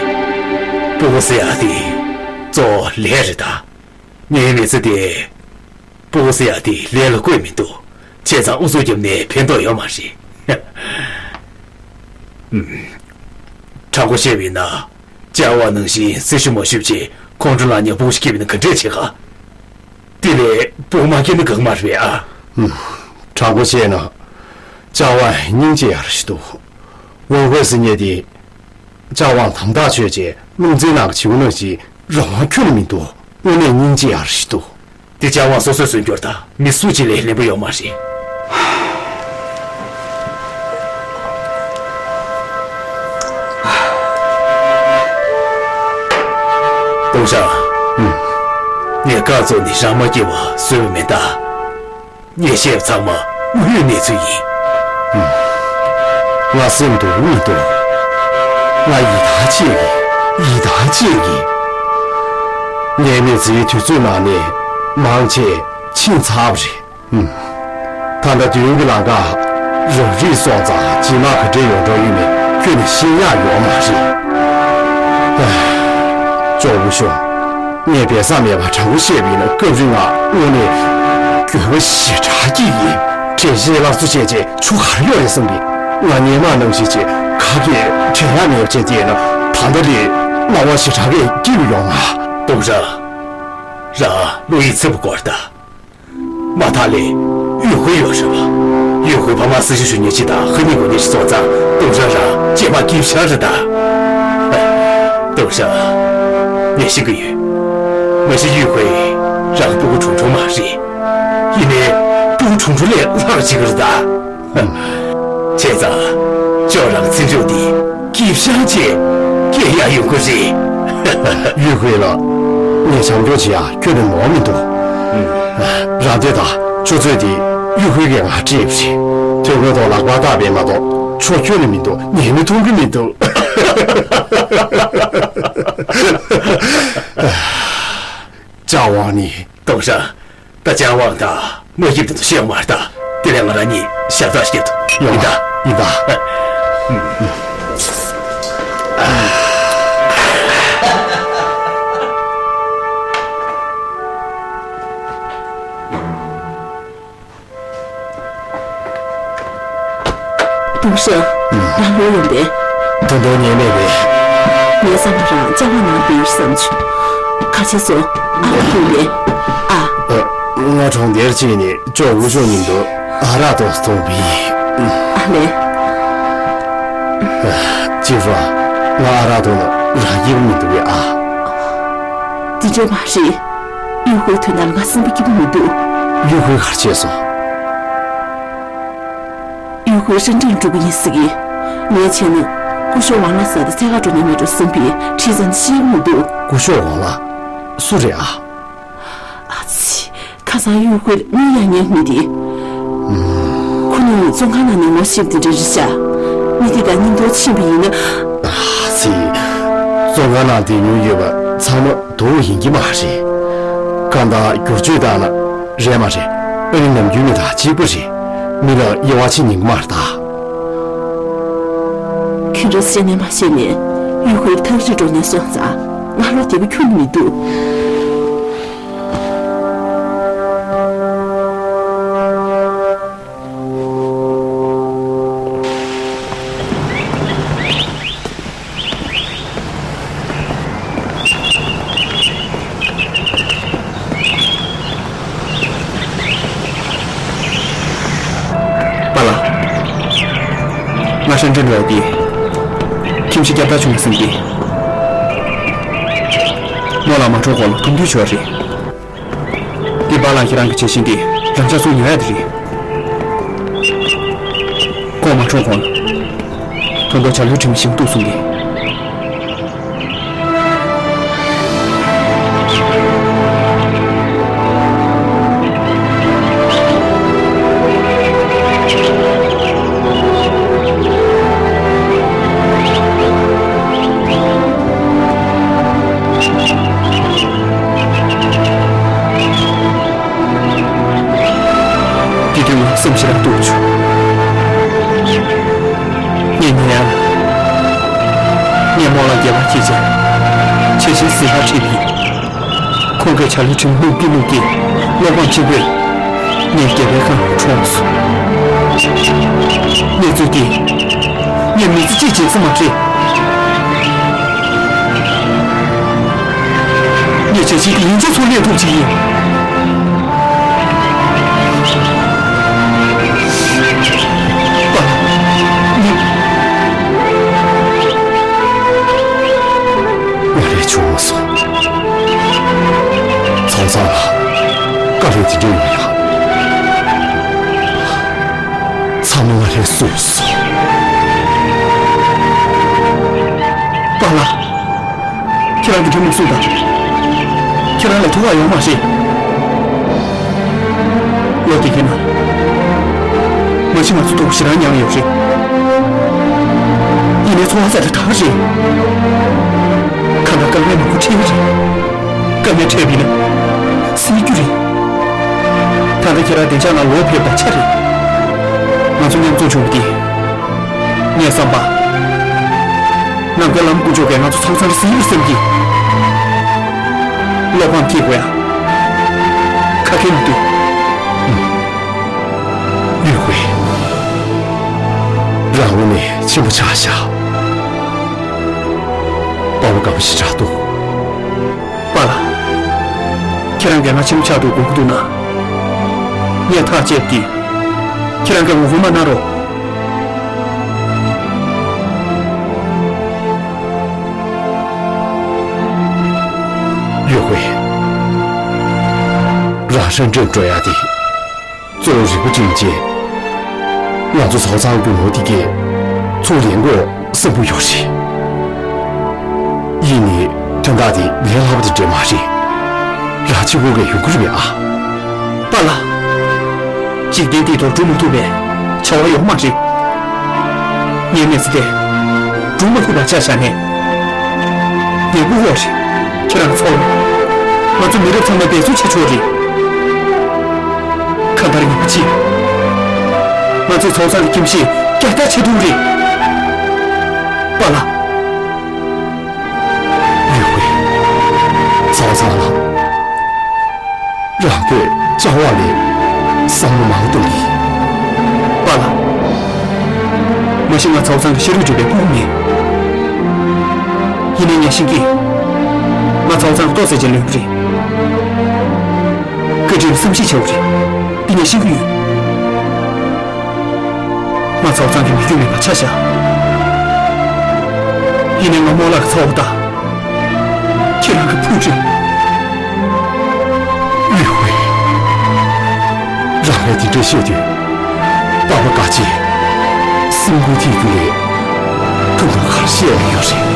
སྤུ་གུ་ཟེར་ཡ་དེ་གཙོ་བོ་ལས་རེད་ད། ངའི་མི་ཚེ་དེ། སྤུ་གུ་ཟེར་ཡ་དེ་ལས་ལ་བཀོད་མི་འདུག་བྱས་ཙང་ཨུ་ཚུགས་བརྒྱབ་ནས་ཕན་ཐོགས་ཡོད་མ་རེད། ཨུམ། དྲང་པོ་བཤད་པ་ཡིན་ན། ཅཱ་ཝང་ནང་བཞིན་སྲི་ཞུ་མ་ཞུས་བྱས་ཁོང་ཁྲོ་ལངས་ནས་སྤུ་གུ་ཞིག་སྐྱེས་པ་ཡིན་ན་ག་འདྲས་བྱེད་ག་དེ་ལས་སྤུ་གུ་མ་སྐྱེས་ན་དགའ་མ་རེད་ཨ། ཨུམ། དྲང་པོ་བཤད་ན། ཅཱ་ཝང་སྙིང་རྗེ་ཡག་ཞིག་འདུག་ཝུའུ་ཧུའེ་ཟེར་མཁན་དེ། ཅཱ་ཝང་དམ་དྲག་བྱས་བྱས་རླུང་འཚེར་ནང་གི་བྱིའུ་ནང་བཞིན་རང་དབང་ཁྱོན་ནས་མི་འདུག་དངོས་གནས་སྙིང་རྗེ་ཡག་ཞིག་འདུག་དེ་ཅཱ་ཝང་སོ་སོས་གསོན་རྒྱུ་རེད་ད། མི་སུ་གཅིག་ལས་ལེན་པོ་ཡོད་མ་རེད། ཏུང་ཧྲན། ངས་སྐབས་བཙུགས་ནས་རང་མ་སྐྱེས་པ་བཟོས་པ་མེད་ད། ངས་བཤད་པ་ཚང་མ་དངོས་ཡོད་གནས་ཚུལ་ཡིན། ང་སེམས་སྡུག་མི་འདུག་ང་ཡི་དྭགས་གཅིག་ཡིན། ཡི་དྭགས་གཅིག་ཡིན། ངའི་མི་ཚེའི་དུས་ཚོད་ནང་ནས་མང་ཆེ་ཕྱིན་ཚར་བ་རེད། ད་ལྟ་དུས་ཡུན་གྱི་ལམ་ཁ་རབ་རིབ་སོང་ཙང་རྗེས་མ་ག་འདྲས་ཡོང་འགྲོ་ཡོད་མེད་ཁྱོན་ནས་ཤེས་ཡག་ཡོད་མ་རེད། ཨ། ཅོ་བོ་ཤོ། ངས་སྦས་གསང་མེད་པར་དྲང་པོ་བཤད་པ་ཡིན་ན་སྐབས་རིང་ང་དངོས་གནས་འགྱོད་པ་ཞེ་དྲག་སྐྱེས་ཡིན། དྲན་ཤེས་སླར་གསོ་བྱས་རྗེས་ཆུ་གར་གཡོ་རེད་བསམ་པས་ང་སྔོན་མ་ནང་བཞིན་བྱས་ཁ་སྐད་དྲན་ཡག་མེད་པ་བྱས་བསྡད་ན་ད་ལྟ་ལས་སྣང་བ་ཞེ་དྲག་གིས་སྐྱིད་པོ་ཡོང་ང་། ཏུང་ཧྲན། རང་བློ་ཡིད་ཚིམ་པོ་དགོས་རེད་ད། མ་མཐའ་ལ། ཡུས་ཧུའེ་ཡོད་རེད་པ། ཡུས་ཧུའེ་ཕ་མ་སྲི་ཞུ་ཞུ་མཁན་ཅིག་དང་ཧ་ནི་གོ་ནི་ཞིག་སོང་ཙང་ཏུང་ཧྲན་རང་རྗེས་མ་སྐྱིད་ཤང་རེད་ད། ཏུང་ཧྲན། ངས་ཤེས་ཀྱི་ཡོད། མ་གཞི་ཡུས་ཧུའེ་རང་སྤུ་གུ་ཆུང་ཆུང་མ་རེད། ཡིན་ནའི་སྤུ་གུ་ཆུང་ཆུང་ལས་ལྷག་ཅིག་རེད་ད། བྱས་ཙང་། ཅོ་རང་བརྩི་འཇོག་འདི་སྐྱིད་ཤང་བྱས་སྐྱེ་ཡག་ཡོང་གི་རེད། ཡུས་ཧུའེ་ལགས། ངས་བྱམས་སྐྱོང་བྱེད་ཡག་ཁྱོན་ནས་མོ་མི་འདུག་རང་བདེ་དང་ཆུ་ཚོད་འདི་ཡུས་ཧུའེ་གིས་ང་སྤྲད་པ་རེད། ཐོད་རྒལ་ཐོག་ལག་པ་བཏགས་པས་མ་གཏོགས་ཆོ་ཁྱོན་ནས་མི་འདུག་ཉན་མི་ཐུབ་གི་མི་འདུག་ཅཱ་ཝང་ནི། ཏུང་ཧྲན། ད་ཅཱ་ཝང་དང་མ་ཡིབ་དེ་ཚོ་ཤེས་ཡོང་མ་རེད་ད། དེ་ལས་ང་རང་གཉིས་ཞབས་ཏོག་ཞིག་ཡོད་དོ། ཡོང་ད། ཡིན་ད། ཏུང་ཧྲན། རང་ལོས་ཡོང་པས། ད་དུང་ཉལ་མེད་པས། ངའི་བསམ་པ་རང་ཅཱ་ཝང་ནང་བསྡད་ཡོད་བསམ་བྱུང་། ག་བྱས་སོང་། ཨ་ཕ་ཐུག་ནས། ཨ། ཨ། ང་གྲོང་ཁྱེར་ཅིག་ནས་ཅོ་ཝུ་ཤུང་མཉམ་དུ་ཨ་རག་འཐུང་སོང་བ་ཡིན། ཨ་ལས། ཅི་ཧྥ། ང་ཨ་རག་འཐུང་ན་རང་སྐྱིད་པོ་མི་འདུག་གས་ཨ། འདི་འདྲ་མ་རེད། ཡུས་ཧུའེ་ཐོན་ན་ང་སེམས་པ་སྐྱིད་པོ་མི་འདུག་ཡུས་ཧུའེ་ག་རེ་བྱས་སོང་། ཡུས་ཧུའེ་ཧྲིན་ཀྲིན་འགྲོ་གི་ཡིན་ཟེར་གི། ངས་བྱས་ན། སྐུ་ཞབས་ཝང་ལགས་ཟེར་དེ་འཚོལ་ག་འགྲོ་ཉན་མི་འགྲོ་བསམ་པས་དྲིས་ཙང་ཤེས་ཀྱི་མི་འདུག་སྐུ་ཞབས་ཝང་ལགས། སུ་རེད་ཨ། ཨ་ཙི། ཁ་སང་ཡུས་ཧུའེ་ལ་མིག་གཡར་མཁན་མི་དེ། ཁོ་ནི་བཙོན་ཁང་ནང་ནས་ངོ་ཤེས་པ་དེ་འདྲ་རེད་ཤག་མི་དེ་དང་མཉམ་དུ་ཕྱིན་པ་ཡིན་ན། ཨ་ཙི། བཙོན་ཁང་ནང་བསྡད་མྱོང་ཡོད་པ་ཚང་མ་སྡུག་ཡིན་གྱི་མ་རེད། གང་ལྟར་བསྒྱུར་བཅོས་བཏང་ན་རེད་མ་རེད། ཨ་ནི་ནམ་རྒྱུན་མི་དང་གཅིག་པ་རེད། མི་ལ་དབྱེ་བ་ཕྱེ་ཉན་གྱི་མ་རེད་ད། ཁྱོད་རང་བཤད་ནས་མ་བཤད་ནས་ཡུས་ཧུའེ་ཐག་རིང་འགྲོ་ནས་སོང་ཙང་ང་བློ་བདེ་པོ་ཁྱོན་ནས་མི་འདུག་པཱ་ལགས། ང་ཧྲན་ཀྲེན་འགྲོ་ཡ་དེ། ཁྱིམ་གཞིས་རྒྱབ་ཐག་བྱུང་བ་སེམས་ཀྱི། རྨོ་ལགས་མ་འགྲོ་གོང་ལ་ཐུག་འདུན་བྱོས་རེད། དེ་པཱ་ལགས་ཁྱེད་རང་གི་བྱད་བཞིན་དེ་རང་ཅག་ཚོ་ཉོ་ཡ་དེ་རེད། ཁོང་མ་འགྲོ་གོང་ལ། ད་དུང་ཆ་ལུགས་ཁྲིམས་ཤིང་གཏུགས་སོང་གི། དེ་དུས་ང་སེམས་ཞེ་དྲག་སྡུག་བྱུང་། ངས་ཉེ་ཡང་། ངས་རྨོ་ལགས་སྒལ་པར་འཁྱེར་བྱས། ཆེ་ཆེར་ཟིན་པར་ཁྲིད་པས། ཁོང་གིས་ཆ་ལུགས་ཁྲིམས་བླུགས་ཀྱིན་བླུགས་ཀྱིན། བློ་ཕམ་ཆེན་པོས་ངའི་སྒལ་པའི་ཁ་ཁྲོམ་སོང་། གནས་ཚུལ་འདིས་ངས་མི་ཚེ་གཅིག་བརྗེད་ས་མ་རེད། ངས་བྱ་བྱེད་ཀྱི་ཡིན་གཅིག་ཚོ་ལས་ཐུབ་ཅིག་ཡིན། པ་ལགས། ང་ལས་བྱུང་མ་སོང་། ཚང་ཚང་ལ་དཀའ་ལས་དེ་འདྲ་ཡོང་ཡ། ཚང་མ་ང་ལས་བཟོས་སོང་། པ་ལགས། ཁྱེད་རང་གི་འདྲེ་མུག་སུ་དང་། ཁྱེད་རང་ལ་ཐུག་པ་ཡོང་མ་རེད། ལོ་དེ་གའི་ནང་། མ་གཞི་ང་ཚོ་སྡུག་ཞེ་དྲག་མྱངས་ཡོད་རེད། ཡིན་ནའི་འཚོ་བ་ས་དེ་དྲག་རེད། ཁ་ན་སྐར་མའི་མང་པོ་འཕྲད་ཀྱི་རེད། སྐར་མ་འཕྲད་པ་ཡིན་ན། སྲིད་རྒྱུ་རེད། ད་ལྟ་ཁྱེད་རང་བདེ་འཇགས་ངང་ལོག་ཕེབས་པ་ཆ་རེད། ང་ཚོ་མཉམ་འཛོམས་བྱུང་བ་དེ། ངས་བསམ་པ། ནམ་མཁའི་ལམ་དཀོན་མཆོག་གིས་ང་ཚོ་ཚང་ཚང་རེ་ཟིན་ཡོད་བསམ་གྱི། བློ་ཕམ་སྐྱེ་དགོས་ཡ། ཁ་ཁེ་མི་འདུག། ཡུས་ཧུའེ། རང་དངོས་གནས་ཆེན་པོ་ཆགས་ཤག། པ་ཕ་དགའ་པོ་ཞེ་དྲག་འདུག། པཱ་ལགས། ཁྱེད་རང་གིས་ང་ཆེན་པོ་ཆགས་འདུག་དགོངས་ཀྱི་འདུག་ན། ངས་ཐག་བཅད་ཀྱི། ཁྱེད་རང་གིས་ངོ་རྒོལ་མ་གནང་རོགས། ཡུས་ཧུའེ། རང་ཧྲན་ཀྲེན་འགྲོ་ཡ་དེ། གཙོ་བོ་རིག་པ་བསྐྲུན་རྗེས། ང་ཚོ་ཚོགས་གཙང་རྒྱུ་ནོར་དེ་གའི་ཚུར་ལེན་དགོས་བསམ་གྱི་ཡོད་རེད། ཡིན་ནའི་དོན་དག་དེ་ལས་སླ་པོ་དེ་འདྲ་མ་རེད། ར་ཆེ་བོ་གས་ཡོང་གི་རེད་པས་ཨ། པཱ་ལགས། འཇིག་རྟེན་འདི་ཐོག་འགྲོ་མ་ཐུབ་པའི་བྱ་བ་ཡོད་མ་རེད། ངའི་གནས་ཚུལ་དེ་སྒྲུབ་མ་ཐུབ་པ་ཆ་བཞག་ནས། ངས་མགོ་འཁོར་རེད། ཁྱེད་རང་ཚོ། ང་ཚོ་མི་རབས་ཚང་མ་འབད་བརྩོན་བྱེད་ཆོག་རེད། གང་ལྟར་ཉིན་མ་གཅིག། ང་ཚོའི་ཚོགས་གཙང་གི་ཁྱིམ་གཞིས་རྒྱ་སྐྱེད་བྱེད་ཐུབ་རེད། པཱ་ལགས། ཡུས་ཧུའེ། ཚོགས་གཙང་ལགས། རང་གིས་བཅར་བ་ལས་བསམ་བློ་མང་གཏོང་གི། པཱ་ལགས། མ་གཞི་ང་ཚོགས་གཙང་གི་ཤ་རུས་གྲུབ་པའི་ཕྲུ་གུ་མིན། ཡིན་ནའི་ངས་ཤེས་ཀྱི། ང་ཚོགས་གཙང་གི་ལྟོ་ཟས་ཅན་ལོན་པ་རེད། བཀའ་དྲིན་བསམ་ཤེས་བྱ་བ་རེད། འདི་ངས་ཤེས་ཀྱི་ཡོད། ང་ཚོགས་གཙང་གི་མི་རྒྱུད་མིན་པ་ཆ་བཞག། ཡིན་ནའི་ང་རྨོ་ལགས་ཀྱི་ཚ་བོ་དང་། ཁྱེད་རང་གི་བུ་རེད། ཡུས་ཧུའེ། རང་ལ་འདི་འདྲ་བཤད་དུས། པ་ཕ་དགའ་ཆེ། སེམས་འགུལ་ཐེབས་རྒྱུ་ལས། ཐུགས་དམ་གར་བཤད་ཡོད་རེད།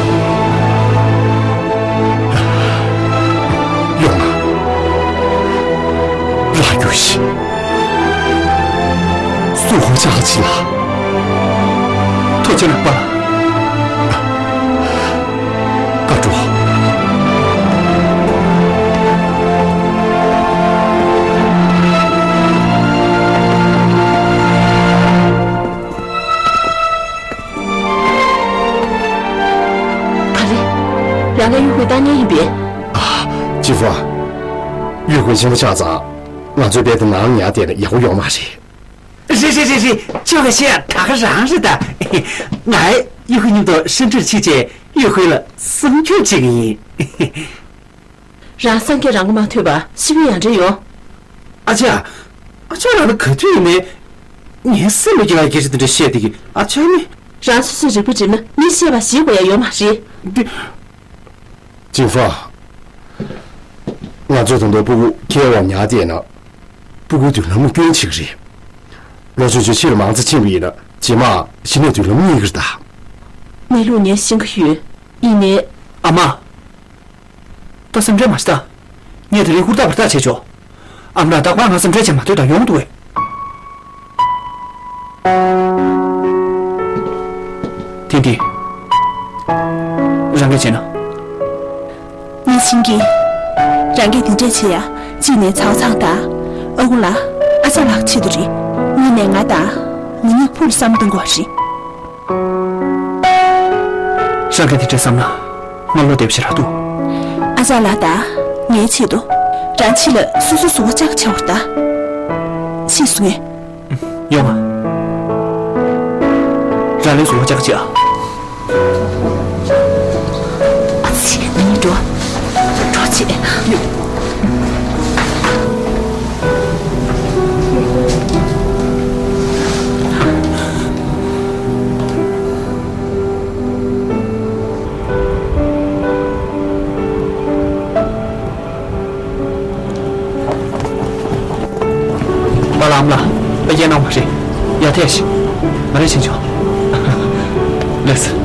ཡོང་ང་། རང་རྒྱུགས་ཤིག། སུ་ཧོ་ཅག་ཅི་ལ། ཐུགས་རྗེ་གནང་པ། བཀའ་དྲིན། ག་རེ། རང་ལ་ཡུས་ཧུའེ་ལྟ་མཁན་ཡིན་པས། ཨ། ཅི་ཧྥ། ཡུས་ཧུའེ་ཆེན་པོ་ཆགས་ཙང་། ང་ཚོའི་དཔལ་དེ་ནང་ཉར་བསྡད་ན་ཡག་པོ་ཡོང་མ་རེད། རེད་རེད་རེད་རེད། ཁྱོད་ཀྱིས་བཤད་ཡག་ད་ག་རང་རེད་ད། ང་ཡུས་ཧུའེ་མཉམ་དུ་ཧྲན་ཀྲེན་ཕྱིན་བྱས་ཡུས་ཧུའེ་ལ་སྲུང་སྐྱོབ་བྱེད་ཀྱི་ཡིན། རང་སངས་རྒྱས་རང་མགོ་མ་ཐོན་པ་ཤི་བའི་ཡང་འདྲེ་ཡོང་། ཨ་ཅག་ཨ་ཅག་རང་ལ་ག་དུས་ཡིན་ནའི། ངའི་སེམས་ལ་སྐྱེ་བ་སྐད་ཆ་དེ་འདྲ་བཤད་བསྡད་ཀྱི། ཨ་ཅག་ནི། རང་སོ་སོས་རིག་པ་འགྲིམ་ན་མི་ཤེས་པ་ཞིག་དགོས་ཡ་ཡོད་མ་རེད། འདི། ཅིན་ཧྥང་། ང་ཚོས་ད་དུང་སྤུ་གུ་ཁྱེད་འོག་ཉར་བསྡད་ན། སྤུ་གུའི་དུས་ལམ་ལ་སྐྱོན་ཆེ་གི་རེད། ལོ་ཆུང་ཆུང་ཕྱིར་མང་ཙམ་ཕྱིན་པ་ཡིན་ན་རྗེས་མ་གཞི་ནས་དུས་ལམ་རྙེད་ཀྱི་རེད་ད། གནས་ལུགས་ངས་ཤེས་ཀྱི་ཡོད། ཡིན་ནའི། ཨ་མ། ད་སེམས་ཁྲལ་མ་བྱེད་ད། ངས་དེ་རིང་ཧུར་ཐག་བར་ཐག་བྱས་ཆོག་ཨ་མ་ལགས། རྟག་པར་ང་སེམས་ཁྲལ་བྱེད་མ་སྡོད་དང་། ཡོང་འདུག་གས། ཐིང་ཐིང་། རང་གིས་བྱས་ན། ངས་ཤེས་ཀྱི། རང་གིས་དེ་འདྲས་བྱེད་ཡ། གཅིག་ནས་ཚའོ་ཚང་དང་། ཨ་ཁུ་ལགས། ཨ་ཅག་ལགས་ཆེད་དུ་རེད། གཉིས་ནས་ང་དང་། ང་གཉིས་ཕུགས་བསམ་གཏོང་དགོས་རེད། རང་གིས་དེ་འདྲས་བསམ་ན། ང་བློ་བདེ་པོ་ཞིག་རག་འདུག་ཨ་ཅག་ལགས་དང་། ངའི་ཆེད་དུ། རང་ཕྱི་ལ་སོ་སོ་གཟུགས་པོ་བཅག་བྱ་བར་ད། ཤེས་སོང་ངས། ཡོང་ང་། རང་ལ་གཟུགས་པོ་བཅག་བྱེད་ཨ། ཨ་ཙི། ནི་འགྲོ། འགྲོ་བྱེད། ཡོ། པཱ་ལགས། ཨ་མ་ལགས། ཕ་གིར་སྣང་བ་རེད། ཡར་ཐད་ཤིག་ང་རས་ཕྱིན་ཆོག་ལགས་སོ།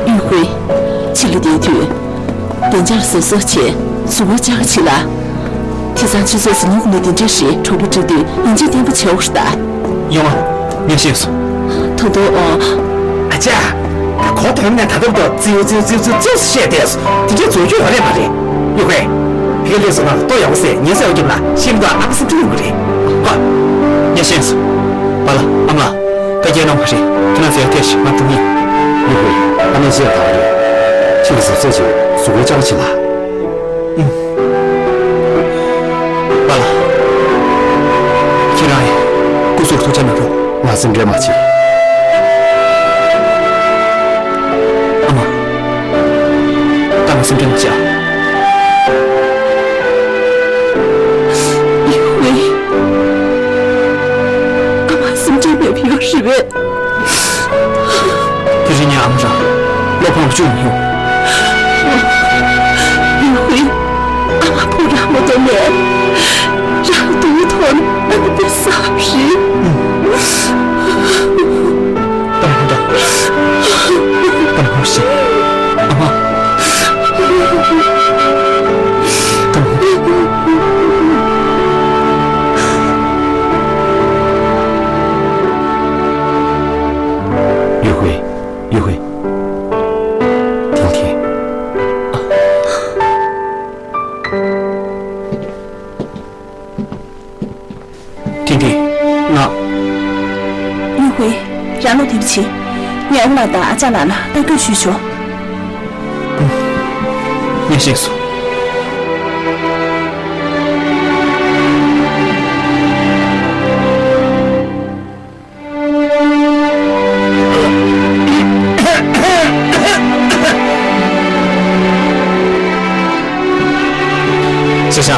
ཡུས་ཧུའེ། ཕྱི་ལ་བསྡད་དུས། བདེ་འཇགས་ལ་གཟབ་གཟབ་བྱས། གཟུགས་པོ་བཅག་བྱེད་ལ། དེང་སང་ཕྱི་ཚོགས་ཟིན་ཡོང་གི་ནི་དེ་འདྲ་རེད། གྲོགས་པོ་འགྲིག་དུས་ཡིན་གཅིག་བརྟན་པོ་བྱེད་འོ་ད། ཡོང་ང་། ངས་ཤེས་སོང་། ཐོ་ཐོ་ཨོ། ཨ་ཅག་ད་གོ་དོན་ནས་ད་དུང་ཏོ་ཙིའུ་ཙིའུ་ཙིའུ་ཙིའུ་ཙིའུ་བཤད་བསྡད་སོང་། དེ་འདྲའི་རྫུ་འཕྲུལ་ཡོད་རེད་མ་རེད། ཡུས་ཧུའེ། ཕ་གིར་སླེབས་སོང་ན་ལྟོ་ཡག་པོ་ཟས། ཉལ་ས་ཡོད་རྒྱབ་ན་ཤིང་ཏོག་ཨ་ཁུ་སེམས་ཁྲལ་ཡོང་གི་རེད། ཧོ། ངས་ཤེས་སོང་། པཱ་ལགས། ཨ་མ་ལགས། ཕ་གིར་སྣང་བ་རེད། ཁྱེད་རང་ཚོ་ཡར་ཐད་ཤིག་ང་འགྲོ་གི་ཡིན། ཡུས་ཧུའེ། ཨ་མས་བཤད་པ་རེད། ཕྱི་ལ་གཟབ་གཟབ་བྱེད། གཟུགས་པོ་བཅག་བྱེད་ལ། ཨུམ། པཱ་ལགས། ཁྱེད་རང་ཡིན། སྐུ་གཟུགས་ཐུགས་ཅག་གནང་རོགས། ང་སེམས་ཁྲལ་མ་བྱེད། ཨ་མ། ད་ང་སེམས་ཁྲལ་མ་བྱེད་ཨ། ཡུས་ཧུའེ། ཨ་མ་སེམས་ཁྲལ་མེད་པ་ཡོད་རེད་པས། དེ་རིང་ངའི་ཨ་མ་རང་བློ་ཕམ་བཅུག་མི་ཡོང་། ཡུས་ཧུའེ། ཨ་མ་ཕོ་བྲང་མ་གཏོགས་མེད། རང་སྡུག་ཐོག་ནས་ཨ་མ་དེ་བསམ་རེད། ད་མ་ད། ད་མ་ཤི། ཨ་མ། ད་མ། ཡུས་ཧུའེ། ཡུས་ཧུའེ། ཐིང་ཐིང་། ཐིང་ཐིང་། ང་། ཡུས་ཧུའེ། རང་བློ་བདེ་པོ་བྱེད། ངས་ཨ་ཁུ་ལགས་དང་ཨ་ཅག་ལགས་ལ་ལྟ་སྐྱོང་ཞུས་ཆོག་ངས་ཤེས་སོང་། ཤ་ཤ།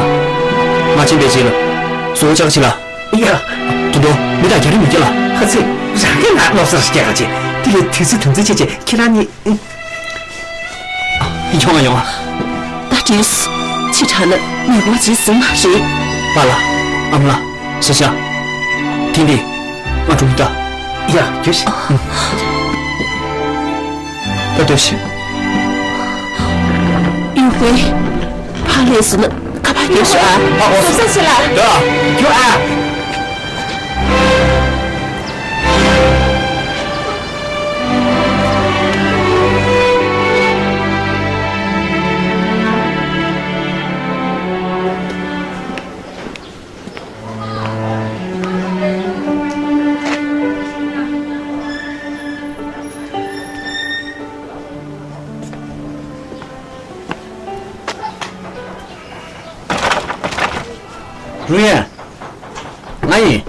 ང་ཕྱིན་པའི་རྗེས་ལ་གཟུགས་པོ་བཅག་བྱེད་ལ། ཡ། དོ་དོ། མི་དང་རྒྱ་རི་མི་སྐྱེ་ལ། ཧ་ཙི། རང་གི་ལ་སློབ་གསར་སྐྱེ་ག་ཅེ། དེ་ལས་དུས་ཚོད་དུས་ཚོད་ཆེ་ཆེ་ཁྱེད་རང་གཉིས། ཡོང་ང་ཡོང་ང་། ད་བྲིས། ཕྱི་དྲགས་ན་མེ་འཁོར་རྗེས་ཟིན་མ་རེད། པཱ་ལགས། ཨ་མ་ལགས། ཤ་ཤ། ཐིང་ཐིང་། ང་འགྲོ་གི་ད། ཡ། རྒྱུགས་ཤིག་ད་སྡོད་ཤིག་ཡུས་ཧུའེ། ཕར་སླེབས་སོང་ན་ཁ་པར་རྒྱག་ཤོག་ཨ། ཨ་ཨོ། སོ་སོ་ཤི་ལ། ཡ། རྒྱུགས་ཨ། རུ་ཡན། ང་ཡིན།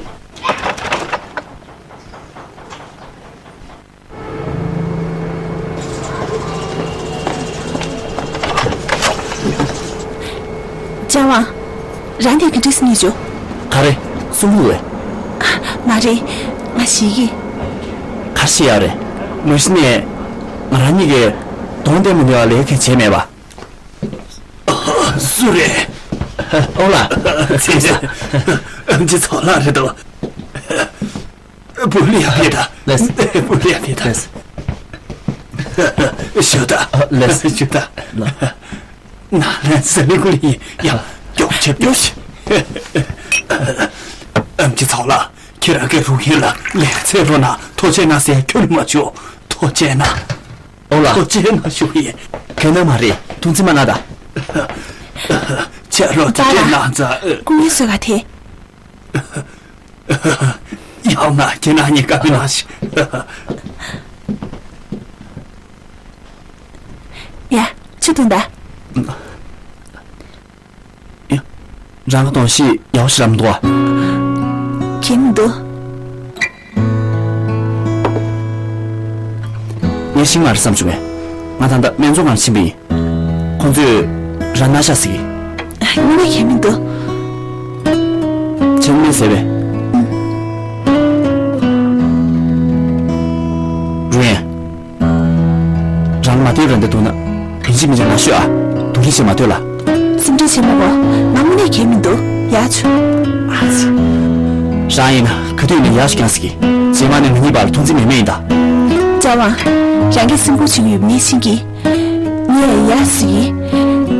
ལྕམ་ཝང་། རང་དེ་ག་འདྲས་སེ་རྙེད་བྱུང་། ག་རེ། སྲུང་སྐྱོབ་བས། མ་རེད། ང་ཞིག་གིས། ཤེས་ཡག་རེད། མ་གཞི་ནས་ང་རང་གཉིས་ཀས་གདོང་གཏད་མ་ནུས་པ་ལས་ཁེ་བྱས་མེད་པ། སུ་རེད། ཨོ་ལགས། ཚེ་ས། ཨམ་ཆི་ཚོགས་ལགས་རེད་དོ། བུ་ལི་ཡ་ཕེ་ད། ལེས། བུ་ལི་ཡ་ཕེ་ད། ལེས། ཞུ་ད། ཨ་ལེས། ཞུ་ད། ལགས། ན་ལན་ས་ལི་གུ་ལི་ཡ་མགྱོགས་བྱེད་མགྱོགས་བྱེད། ཨམ་ཆི་ཚོགས་ལགས། ཁྱེད་རང་གི་རུ་ཡིན་ལ་ལེགས་ཚེ་རོ་ན་ཐོ་ཆེ་ན་ཟེར་ཁྱོད་མ་བྱོས། ཐོ་ཆེ་ན། ཨོ་ལགས། ཐོ་ཆེ་ན་ཞུ་ཡིན། གན་ན་མ་རེད། ཐུང་ཙི་མ་ན་ད། ཆ་རོ་ཐོ་ཆེ་ན་ཛ། ཀུ་ཡི་སོ་ག་ཐེ། ཡང་ན་ཁྱེད་རང་གཉིས་ཀ་མི་ན་ཞིག་ཡ། ཆི་དུང་ད། ཡ། རང་གི་གདོང་ཤི་ཡག་ཤི་རམ་འདུག་ཨ། ཁྱིམ་དུ། ངས་ཤིང་མ་རེད་བསམ་བྱུང་བས། ང་ད་ལྟ་སྨན་ཚོང་ཁང་ཕྱིན་པ་ཡིན། ཁོང་ཚོས་རང་ན་ཤ་ཟིག་དངོས་གནས་ཁྱད་མི་འདུག་ཆེན་མོ་ཟེར་བས། རུ་ཡན། རང་མ་བལྟས་རང་བལྟས་འདུག་ན། ཡིན་གཅིག་མིན་གཅིག་ང་ཤོད་ཨ། སྡུག་རུས་བྱེད་མ་སྡོད་ལ། སེམས་ཁྲལ་བྱེད་མ་དགོས། ང་དངོས་གནས་གལ་མི་འདུག་ཡག་བྱུང་། ཨ་ཙི། རང་ཡིན་ན་ག་དུས་ཡིན་ན་ཡག་ཤོས་ཀྱང་ཟེར་གི། རྗེས་མ་ནས་ང་གཉིས་བར་ལ་ཐོང་ཚིག་མེད་མེད་ཡིན་ད། ལྕགས་དབང་། རང་གིས་སེམས་ཁུར་བྱེད་ཀྱི་ཡོད་པ་ངས་ཤེས་ཀྱི། ངས་ཡག་ཟེར་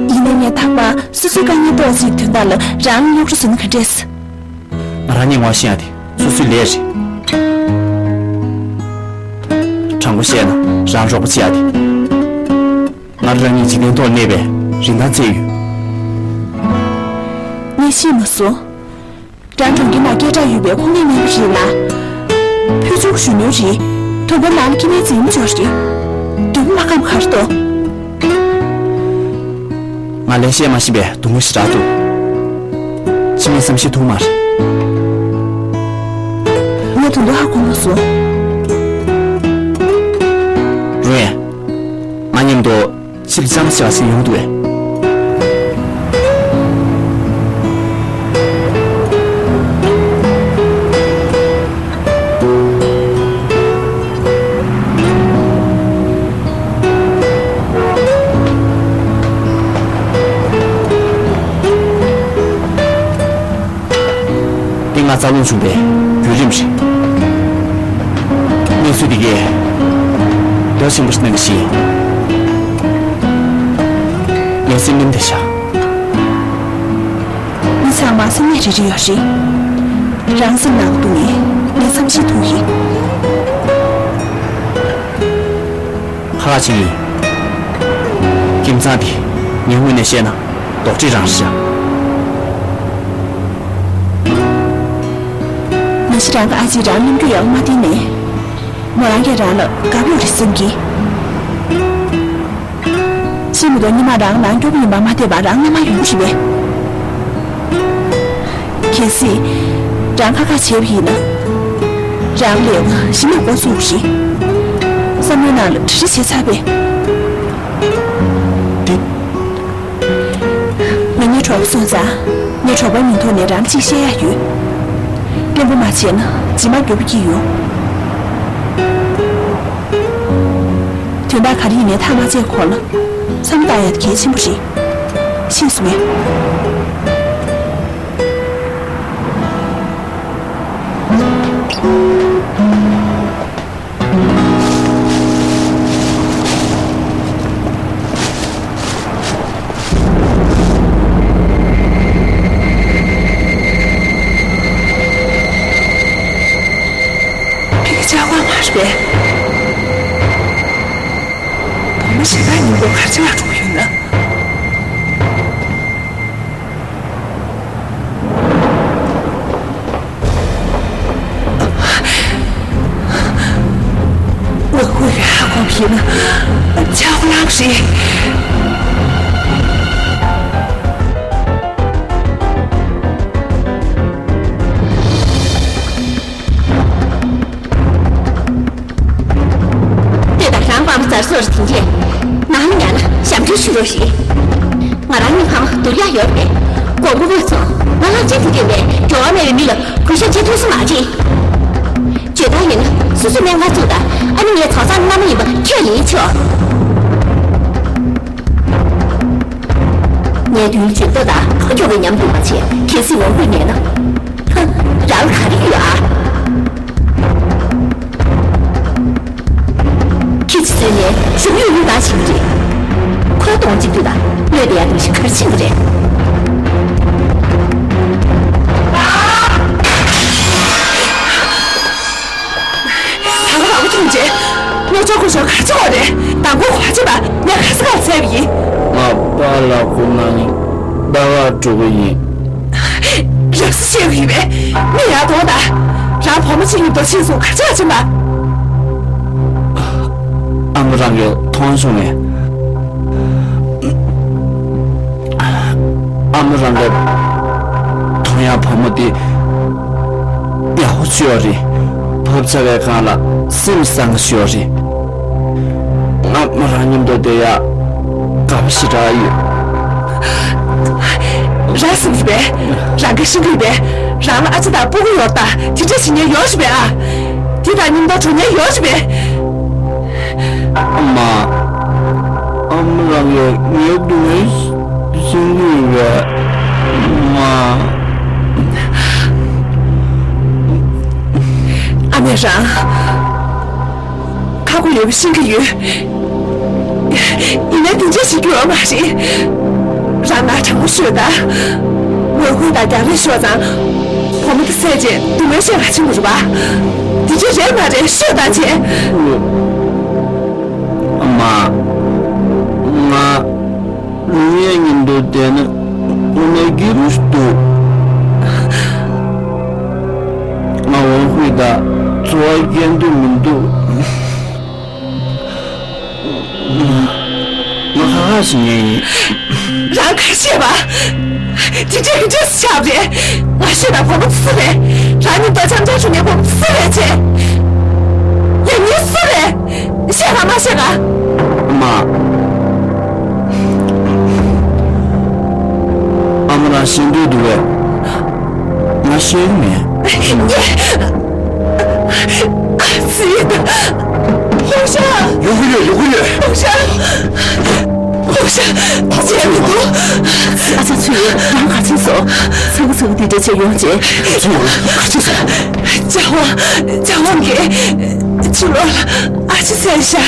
གི། ཡིན་ན་ངས་ཐག་པ་སོ་སོའི་དཀའ་ངལ་རྟོགས་ཚིག་དོན་དག་ལ་རང་རྙོག་དྲ་བཟོས་ན་ག་འདྲས། ང་རང་ཉིད་ངོ་ཤེས་ཡ་དེ་སོ་སོའི་ལས་རེད། དྲང་པོ་བཤད་ན་རང་རོགས་པ་བྱེད་ཡ་དེ། ང་རང་ཉིད་འཇིག་རྟེན་ཐོག་གནས་པའི་རིན་ཐང་བཙལ་ཡོད། ངས་ཤེས་མ་སོང་། རང་གྲོང་ཁྱེར་ནང་སྐད་གྲགས་ཡོད་པའི་ཁོང་ནད་སྨན་པ་རེད་ལ། ཕུལ་བྱུང་གཞོན་ནུ་རེད། དོན་པ་ནང་ལ་སྐྱེ་དམན་འཛིན་མ་འབྱོར་རེད། འདོད་པ་མ་ཁམས་གར་ཏོ། ང་ལས་བཤད་མ་ཤེས་པའི་སྡུག་བསྔལ་ཞེ་དྲག་འདུག་ཕྱི་མའི་བསམ་ཤེས་ཐུབ་མ་རེད། ངས་དོན་དུ་ཧ་གོ་མ་སོང་། རུ་ཡན། ང་མཉམ་དུ་ཕྱིར་འགྱངས་བྱས་པ་ཞིག་ཡོང་འདུག་པས། འདི་ང་རྩ་རླུང་བྱུང་བའི་བརྒྱུད་རིམ་རེད། གནས་ཚུལ་འདི་གས་འདོད་ཆེན་པོ་ཞིག་གནང་གི་ཞིག་ངའི་སེམས་ནང་དེ་བཞག་མི་ཚང་མ་སེམས་ནད་རེ་རེ་ཡོད་རེད། རང་སེམས་ནང་དུ་ངས་ངའི་བསམ་ཤེས་ཐུག་གི། ཁ་ཁ་ཆེ་ཡིན། ཁྱིམ་ཚང་འདི་ངའི་ངོས་ནས་བཤད་ན་རྡོག་ཁྲེས་རང་རེད་ཤག་མ་གཞི་རང་གི་ཨ་ཅེ་རང་ནམ་རྒྱུན་ཡག་མ་བསྟན་ནས། མོ་རང་གིས་རང་ལ་དགའ་པོ་རེད་བསམ་གི། ཤེས་མི་འདུག་ཉི་མ་རང་ནང་སྐྱོ་པོ་ཡིན་པ་མ་བལྟས་པར་རང་མནའ་མ་ཡོང་གི་རེད་པས། གལ་སྲིད་རང་ཁ་ཁ་བྱས་པ་ཡིན་ན། རང་ལས་ཀ་གཞི་ནས་འགོ་བཙུགས་རེད། བསམ་བློའི་ནང་ལ་བྲིས་བྲིས་བྱས་ཚར་པས། འདི། ང་གཉིས་གྲོགས་པོ་སོང་ཙང་། ངས་གྲོགས་པོའི་མིང་ཐོག་ནས་རང་གཅིག་བཤད་ཡ་ཡོད། བརྟན་པོ་མ་བྱས་ན་རྗེས་མ་འགྱོད་པ་སྐྱེ་ཡོང་། དོན་དག་ག་རེ་ཡིན་ནའི་ཐག་མ་བཅད་གོང་ལ་མཚམས་བཏགས་ཡ་དེ་གལ་ཆེན་པོ་རེད། ཤེས་སོང་ངས། ཕ་གི་ལྕགས་དབང་མ་རེད་པས། བུ་མོ་ཞེ་སྡང་སྙིང་པོ་གར་ཆ་ལ་འགྲོ་གི་ཡོད་ན། ཝེ་ཝེ་གི་ཧ་གོ་གི་ན་ཆག་ལངས་རེད། དེ་དང་རང་དཔའ་མོ་ཛར་སོར་དེ་འདྲས་ནང་ལ་ཉལ་ན་ཞབས་འདྲེན་ཞུ་རོགས་ཞེས། ང་རང་གཉིས་ཕ་མ་སྡུར་ཡག་ཡོད་རེད། དགོངས་པ་མ་ཚོམས། ང་ལ་གཅིག་ཏུ་བསྟེན་པའི་འགྲོ་བ་མེད་པའི་མི་ལ་གུས་ཞབས་བྱེད་ཐུབ་ས་མ་རེད། བརྗོད་སྟངས་ཡིན་ན་སོ་སོའི་སྨན་ཁང་བཙུགས་དང་ ཨ་ནི་ངའི་ཚོགས་གཙོ་མནའ་མ་ཡིན་པ་ཁས་ལེན་ཆོག་ངས་དུས་ཇི་ལྟ་དང་ཁ་ཁྱོག་གི་ཉམས་རྒུད་མ་བྱེད། གལ་སྲིད་འོང་དགོས་ངེས་ན། ཧ། རང་ག་རེ་ཡོད་ཨ། ཁྱི་ཆི་བཟོས་ནས་ཤུགས་ཡོད་ཡོད་དང་བྱེད་ཀྱི་རེད། ཁོ་གཏོང་གཅིག་དུས་དང་གནོད་བསྡད་ཡ་དུས་ཤིག་ག་རེ་ཕྱིན་གྱི་རེད། ད་ག་རང་མཐོང་རྗེས་ངས་ཅོག་ཁོ་ཤོར་ག་ཚོད་འོ་རེད། དང་པོ་ག་ཚོད་པ་ངས་ག་ས་ག་ཚད་པ་ཡིན། ང་པཱ་ལགས་ཁོ་ན་ནིང་ད་ག་འགྲོ་གི་ཡིན། རབ་སྲིད་བཤད་གི་ཡོད་པས་མི་ཡར་གཏོང་དང་། རང་བུ་མོ་གཅིག་གཉིས་མདོ་ཕྱིན་སོང་ག་ཚོད་ཕྱིན་པ། ཨ་མ་རང་གིས་མཐོང་བྱུང་ངས། ཨ་མ་རང་གིས་མཐོང་ཡག་བུ་མོ་དེ་ཡག་པོ་ཅིག་ཡོད་རེད། བབས་ཚར་བའི་སྒང་ལ་སེམས་བཟང་ཞིག་ཡོད་རེད། ང་མོ་རང་མཉམ་དུ་བསྡད་ཡག་དགའ་པོ་ཞེ་དྲག་ཡོད། རང་སེམས་ཀྱི་བས། རང་གི་ཤིང་གི་བས། རང་ལ་ཨ་ཅེ་དང་སྤུ་གུ་ཡོད་ད་དེ་འདྲ་བྱེད་མཁན་ཡོད་རེད་པས་ཨ། དེ་དང་མཉམ་དུ་འགྲོ་མཁན་ཡོད་རེད་པས། ཨ་མ། ཨ་མ་རང་གིས་ངའི་སྡུག་བསྔལ་གསན་གྱི་ཡོད་པས། མ། ཨ་མས་རང་ཁ་ཁོ་ཡོད་པ་ཤེས་ཀྱི་ཡོད། ཡིན་ནའི་དེ་འདྲ་བྱེད་རྒྱུ་ཡོད་མ་རེད། རང་ང་དྲང་པོ་ཤོད་ད། ངོ་རྒོལ་དང་རྒྱག་རེས་ཤོར་ཙང་བུ་མོ་དེ་བསད་རྗེས་སྡུག་བསྔལ་བཤད་ག་ཕྱིན་པ་རེད་པ། དེ་འདྲ་རེད་མ་རེད་ཤོད་ད་བྱས། ཨ་མ། ང་ལུང་ཡས་མཉམ་དུ་བསྡད་ན་དངོས་གནས་སྐྱིད་པོ་ཞིག་འདུག་ང་འོ་ཧུའི་དང་འཚོ་བ་སྐྱེལ་འདོད་མི་འདུག་ང་ཁ་ཁ་ཞིག་ཉལ་ཡིན། རང་ག་རེ་བཤད་པ། དེ་འདྲས་ག་འདྲས་སུ་ཆགས་པ་རེད། ང་ཤོད་ན་བུ་མོ་སུ་རེད། རང་ཉིད་ལྟོ་འཆམ་འཆམ་བྱུང་ནས་བུ་མོ་སུ་རེད་བྱས། ཡང་ཉིད་སུ་རེད། བཤད་ག་མ་བཤད་ག་ཨ་མ། ཨ་མ་རང་ཤེས་འདོད་འདུག་པས། ང་ཤེས་ཀྱི་མེད། ཨ་ཙི། ལྷུང་ཤ། ཡོང་གི་ཡོད། ཡོང་གི་ཡོད། ལྷུང་ཤ། ལྷུང་ཤ། བྱས་མི་འདུག་ཨ་ཅག་ཚུལ་ཡོད་རང་ག་ཚོད་སོང་། ཚ་གི་ཚ་གི་འདི་འདྲ་བྱས་ཡོང་བྱས། ཚུལ་ཡོད་ག་ཚོད་སོང་། ལྕགས་དབང་། ལྕགས་དབང་གིས་ཕྱི་ལོགས་ལ་ཨ་ཅེ་བསད་ཤག་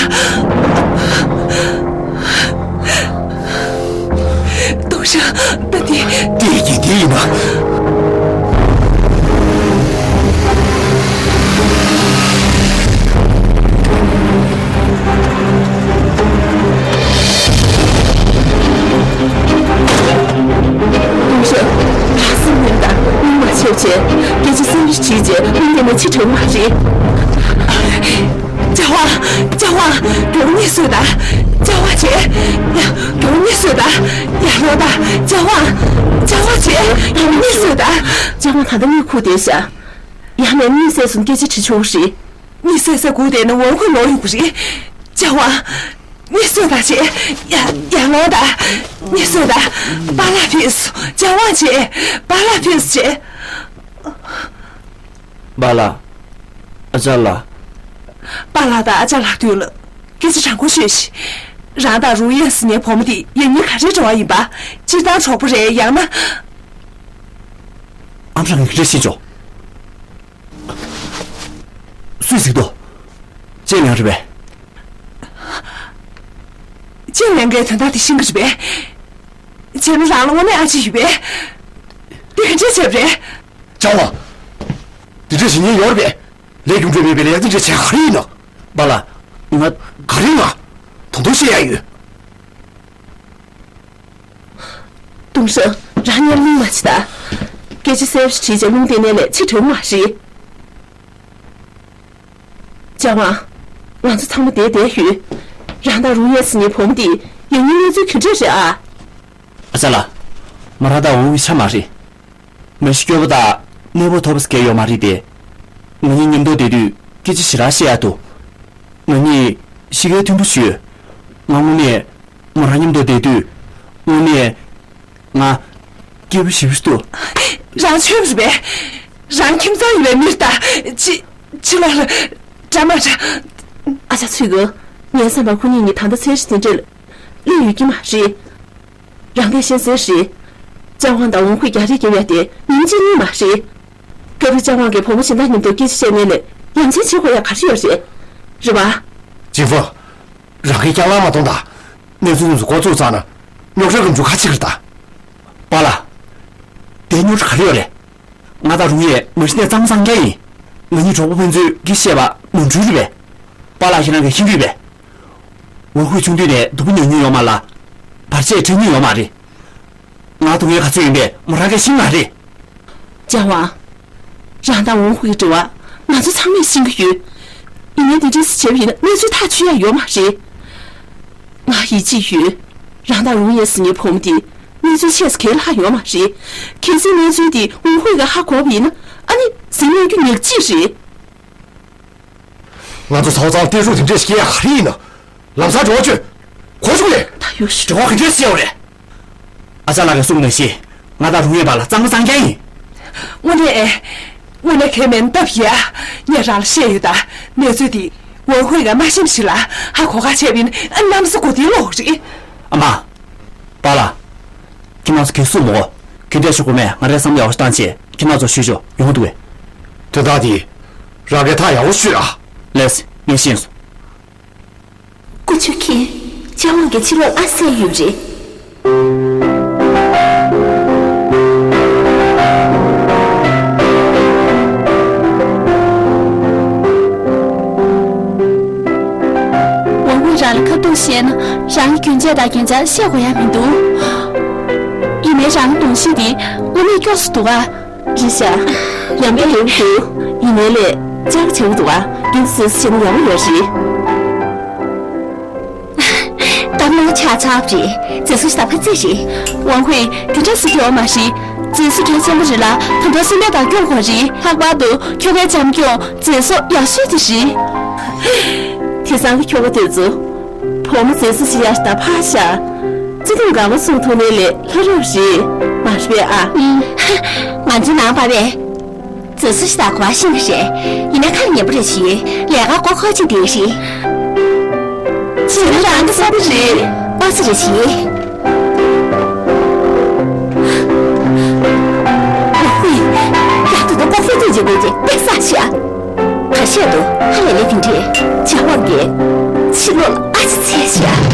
ལྟོགས་ཤག་ད་དེ། དེ་ཡི་གེ་དེ་ཡིན་ན། ལྟོགས་ཤག་ད་སེམས་ནད་དང་སྙིང་མ་ཆེ་བ་བྱས། སྐད་ཆ་གསལ་པོ་ཞིག་བྱས་རྗེས་རླུང་བསྡད་ན་ཕྱི་དྲགས་མ་རེད། ལྕགས་དབང་། ལྕགས་དབང་། མགྱོགས་ནས་གསོས་དང་། ལྕགས་དབང་བྱས། ཡ། མགྱོགས་ནས་གསོས་དང་། ཡར་ལོངས་དང་། ལྕགས་དབང་། ལྕགས་དབང་བྱས། མགྱོགས་ནས་གསོས་དང་། ལྕགས་དབང་ད་ལྟ་གཉིད་ཁུག་བསྡད་ཤག་ཡང་ནས་གཉིད་སད་སོང་སྐད་ཆ་དྲི་ཆོག་རེད། གཉིད་སད་སད་སྒུག་བསྡད་ན་འོ་ཁོ་ལོག་ཡོང་གི་རེད། ལྕགས་དབང་། གཉིད་གསོས་དང་བྱས། ཡ། ཡར་ལོངས་དང་། གཉིད་གསོས་དང་། པཱ་ལགས་ཕེབས་སོང་། ལྕགས་དབང་བྱས། པཱ་ལགས་ཕེབས་སོང་བྱས། པཱ་ལགས། ཨ་ཅག་ལགས། པཱ་ལགས་དང་ཨ་ཅག་ལགས་མདུན་ལ་སྐད་ཆ་དྲང་པོ་ཤོད་ཤིག་རང་དང་རུའུ་ཡན་ཟེར་མཁན་བུ་མོ་དེ་ཡང་སྙིང་ག་རེ་འདྲ་བ་ཡིན་པ། སྤྱིར་བཏང་གྲོགས་པོ་རེད་ཡང་ན། ཨ་མ་རང་གིས་ག་རེ་ཤེས་ཆོག་སུས་གཟིགས་འདུག་ཅེ་ལན་རེད་པས། ཅེ་ལན་གའི་དོན་དག་དེ་ཤེས་ཀྱི་རེད་པས། བྱས་ན་རང་ལ་དངོས་གནས་ཨ་ཅེ་ཡོད་པས། དེ་ག་འདྲས་བྱས་པ་རེད། ལྕགས་དབང་། དེ་འདྲས་བྱེད་མཁན་ཡོད་རེད་པས། ལས་རྒྱུ་འབྲས་མེད་པའི་ལས་ཀ་དེ་འདྲས་བྱས་ག་རེ་ཡིན་ནམ། པཱ་ལགས། ང་། ག་རེ་ང་། ད་དུང་བཤད་ཡ་ཡོད། ཏུང་ཧྲེང་། རང་ཉར་མིག་མ་བྱེད་ད། སྐད་ཆ་གསལ་པོ་ཞིག་དྲིས་བྱས་རླུང་བསྡད་ནའི་ལས་ཕྱི་དྲགས་མ་རེད། ལྕགས་དབང་། ང་ཚོ་ཚང་མ་བསྡད་བསྡད་ཡོད། རང་དང་རུའུ་ཡན་ཟེར་མཁན་བུ་མོ་འདི་ཡང་སྙིང་གནས་ཚུལ་ག་འདྲས་རེད་ཨ། ཨ་ཅག་ལགས། མོ་རང་དང་འོང་བའི་ཆ་མ་རེད། མ་གཞི་སྐྱོ་པོ་དང་གནས་བབ་ཐོབ་པ་ཟེར་མཁན་ཡོད་མ་རེད་དེ། ང་གཉིས་མཉམ་དུ་བསྡད་དུས་སྐད་ཆ་ཞེ་དྲག་བཤད་ཡ་འདུག་ང་གཉིས་གཤིས་ཀའི་མཐུན་པོ་ཞིག་ཡོད། ང་དངོས་གནས་མོ་རང་མཉམ་དུ་བསྡད་དུས་དངོས་གནས་ང་སྐྱིད་པོ་ཞེ་པོ་ཞིག་འདུག་རང་ཆོས་རེད་པས། རང་ཁྱིམ་ཚང་ཡིན་པའི་མི་རེད་ད། ཕྱི་ཕྱི་ལོགས་ལ་འདྲ་མ་འདྲ། ཤ་ཚུལ་གི། ངའི་བསམ་པར་ཁོ་གཉིས་ནི་ད་ལྟ་ཚེ་རིང་དེ་འདྲ་སླེབས་ཡོད་ཀྱི་མ་རེད། རང་གིས་ཤེས་གསལ་རེད། ཅཱ་ཝང་དང་ཝུང་ཧུའེ་རྒྱག་རེས་རྒྱབ་ཡ་དེ་ཉིན་གཅིག་གཉིས་མ་རེད། སྐབས་རེ་ཅཱ་ཝང་གིས་བུ་མོ་གཞན་དག་མཉམ་དུ་སྐད་ཆ་བཤད་ནས་ལས་ཡ་མཚན་བྱེད་དགོས་ཡ་ག་རེ་ཡོད་རེད། རེད་པ། ཅིན་ཧྥུ། རང་གིས་སྐྱག་ལངས་མ་གཏོང་དང་། གནས་ཚུལ་དེ་ཚོ་འགོ་བཙུགས་ཚར་ན་རྙོག་དྲ་གང་བྱུང་ཁ་ཕྱེ་གི་རེད་ད། པཱ་ལགས། དེ་རྙོག་དྲ་ག་རེ་ཡོད་རེད། ང་དང་རུང་ཡས་མ་གཞི་ནས་གཙང་མ་གཙང་རྐྱང་ཡིན། ང་གཉིས་གྲོགས་པོ་ཕན་ཚུན་གྱིས་བཤད་པ་ནོར་འཁྲུལ་རེད་པས། པཱ་ལགས་ཁྱེད་རང་གིས་ཤེས་ཀྱི་ཡོད་པས། ཝུང་ཧུའེ་ཆུང་དུས་ནས་སྡུག་པོ་མྱོང་མྱོང་ཡོད་མ་ལ། བར་ཆད་འཕྲད་མྱོང་ཡོད་མ་རེད། ང་སྡུག་བསྔལ་ག་ཚོད་ཡིན་པས་མོ་རང་གིས་ཤེས་མ་རེད། ཅཱ་ཝང་། རང་དང་ཝུང་ཧུའེ་གི་འབྲེལ་བ་ང་ཚོ་ཚང་མས་ཤེས་ཀྱི་ཡོད། ཡིན་ནའི་འདི་འདྲ་ཞིག་བྱས་པ་ཡིན་ན་གནས་ཚུལ་ཐག་ཆོད་ཡ་ཡོད་མ་རེད། ང་ཡིད་ཆེས་ཡོད། རང་དང་ཝུང་ཧུའེ་ཟེར་མཁན་བུ་མོ་དེ། གནས་ཚུལ་ཆེས་གལ་ལྷག་ཡོད་མ་རེད། གལ་སྲིད་གནས་ཚུལ་དེ་ཝུང་ཧུའེ་གིས་ཧ་གོ་བ་ཡིན་ན་ཨ་ནི་ཟིང་མནན་རྒྱུ་ཉག་གཅིག་རེད། ང་ཚོ་ཚའོ་ཚང་ལ་གཏད་ཤུགས་དེ་འདྲས་ཤིག་སྐྱེལ་ཡ་ག་རེ་ཡིན་ན། ལམ་སང་འགྲོ་བ་བྱོས། གོ་བྱུང་ངས། ད་ཡོད་ཤི། འགྲོ་བ་ག་འདྲས་ཤིག་ཡོད་རེད། ཨ་ཅག་ལགས་ཀྱིས་གསུངས་ནང་བཞིན་ང་དང་རུང་ཡས་བར་ལ་གཙང་མ་གཙང་རྐྱང་ཡིན། དངོས་གནས། དངོས་གནས་ཁས་མེད་སྟབས་ཡ། ངས་རང་ལ་བཤད་ཡོད་ད། གནས་ཚུལ་འདི་ཝུང་ཧུའེ་གིས་མ་ཤེས་ཞིག་ལ་ཧ་གོ་ཁ་བྱས་པ་ཡིན་ན་ཨ་གནམ་ས་གོ་དེ་ལོག་རེད། ཨ་མ། པཱ་ལགས། ཁྱེད་རང་ཚོ་གིས་གསུངས་མོ། ག་འདྲས་ཞུ་དགོས་མེད་ང་རའི་བསམ་བློ་ཡག་པོ་ཞིག་བཏང་བྱས་ཁྱེད་རང་ཚོ་ཞུས་ཆོག་ཡོང་འདུག་གས། དོན་དག་འདི། རང་གིས་ཐག་ཡག་པོ་ཆོད་ཨ། ལགས་སེ་ངས་ཤེས་སོང་། ཀུ་ཅོ་ཁིན། ཅཱ་ཝང་གིས་ཕྱི་ལོགས་ཨ་བསད་ཡོད་རེད། ཝང་ཧུའེ་རང་ལ་ཁ་ཐུག་བཤད་ན་རང་གི་གྱོན་ཆས་དང་རྒྱན་ཆ་བཤད་དགོས་ཡ་མི་འདུག་ཡིན་ནའི་རང་གི་གདོང་ཤེས་དེ་དངོས་གནས་སྐྱོ་སུ་འདུག་ཨ། རེད་ཤག་ཡང་བསྐྱར་ཡོང་གི་འདུག་ཡིན་ནའི་ལས་ལྕགས་བྱེད་ཀྱི་འདུག་ཨ། རྒྱུན་དུ་བཟོས་བྱས་ན་ཡག་པོ་ཡོད་རེད། གཏམ་ལོ་ཆགས་ཚར་བ་རེད། མཛེས་བཟོ་ཞིག་ད་ཕན་ཚེ་རེད། ཝང་ཧུའེ་དེ་འདྲ་ཟེར་གྱི་ཡོད་མ་རེད། མཛེས་བཟོ་གལ་ཆེན་པོ་རེད་ལ་ད་དུང་སེམས་པ་དང་སྐྱོང་དགོས་རེད། ལྷག་པར་དུ་ཁྱོ་གའི་བྱམས་སྐྱོང་མཛེས་བཟོ་ཡག་ཤོས་དེ་རེད། དེང་སང་གི་ཁྱོ་ག་དེ་ཚོ། བུ་མོ་མཛེས་བཟོ་ཞིག་ཡག་ཞིག་ད་ཕར་བཞག་བརྩེ་དུང་དགའ་བ་གསུང་ཐུབ་ནའི་ལས་ལྷ་རབ་རེད། མ་རེད་པས་ཨ། ང་ཚོའི་ནང་པ་བས། མཛེས་བཟོ་ཞིག་དང་གོ་བ་ཤེས་ཀྱི་རེད། ཡིན་ན་ཁ་ལ་ཉན་པོ་རེ་བྱེད་ཡོད། ལས་ཀ་མགོ་འཁོར་ཅིག་འདི་རེད། བྱས་ན་རང་གི་བསམ་པ་རེད། ཨོ་ཙི་རེ་བྱེད། ཧུའི། ཡག་ཏུ་ཏུ་ཀོ་ཧྥེ་ཏུ་ཇི་གོ་ཅེ་པེ་ས་ཤ། ག་བཤད་དུ་ཧ་ལས་ལས་དེ་འདྲས་བྱ་བ་འགས། ཕྱི་ལོགས་ལ་ཨ་ཙི་ཚེ་ཤ།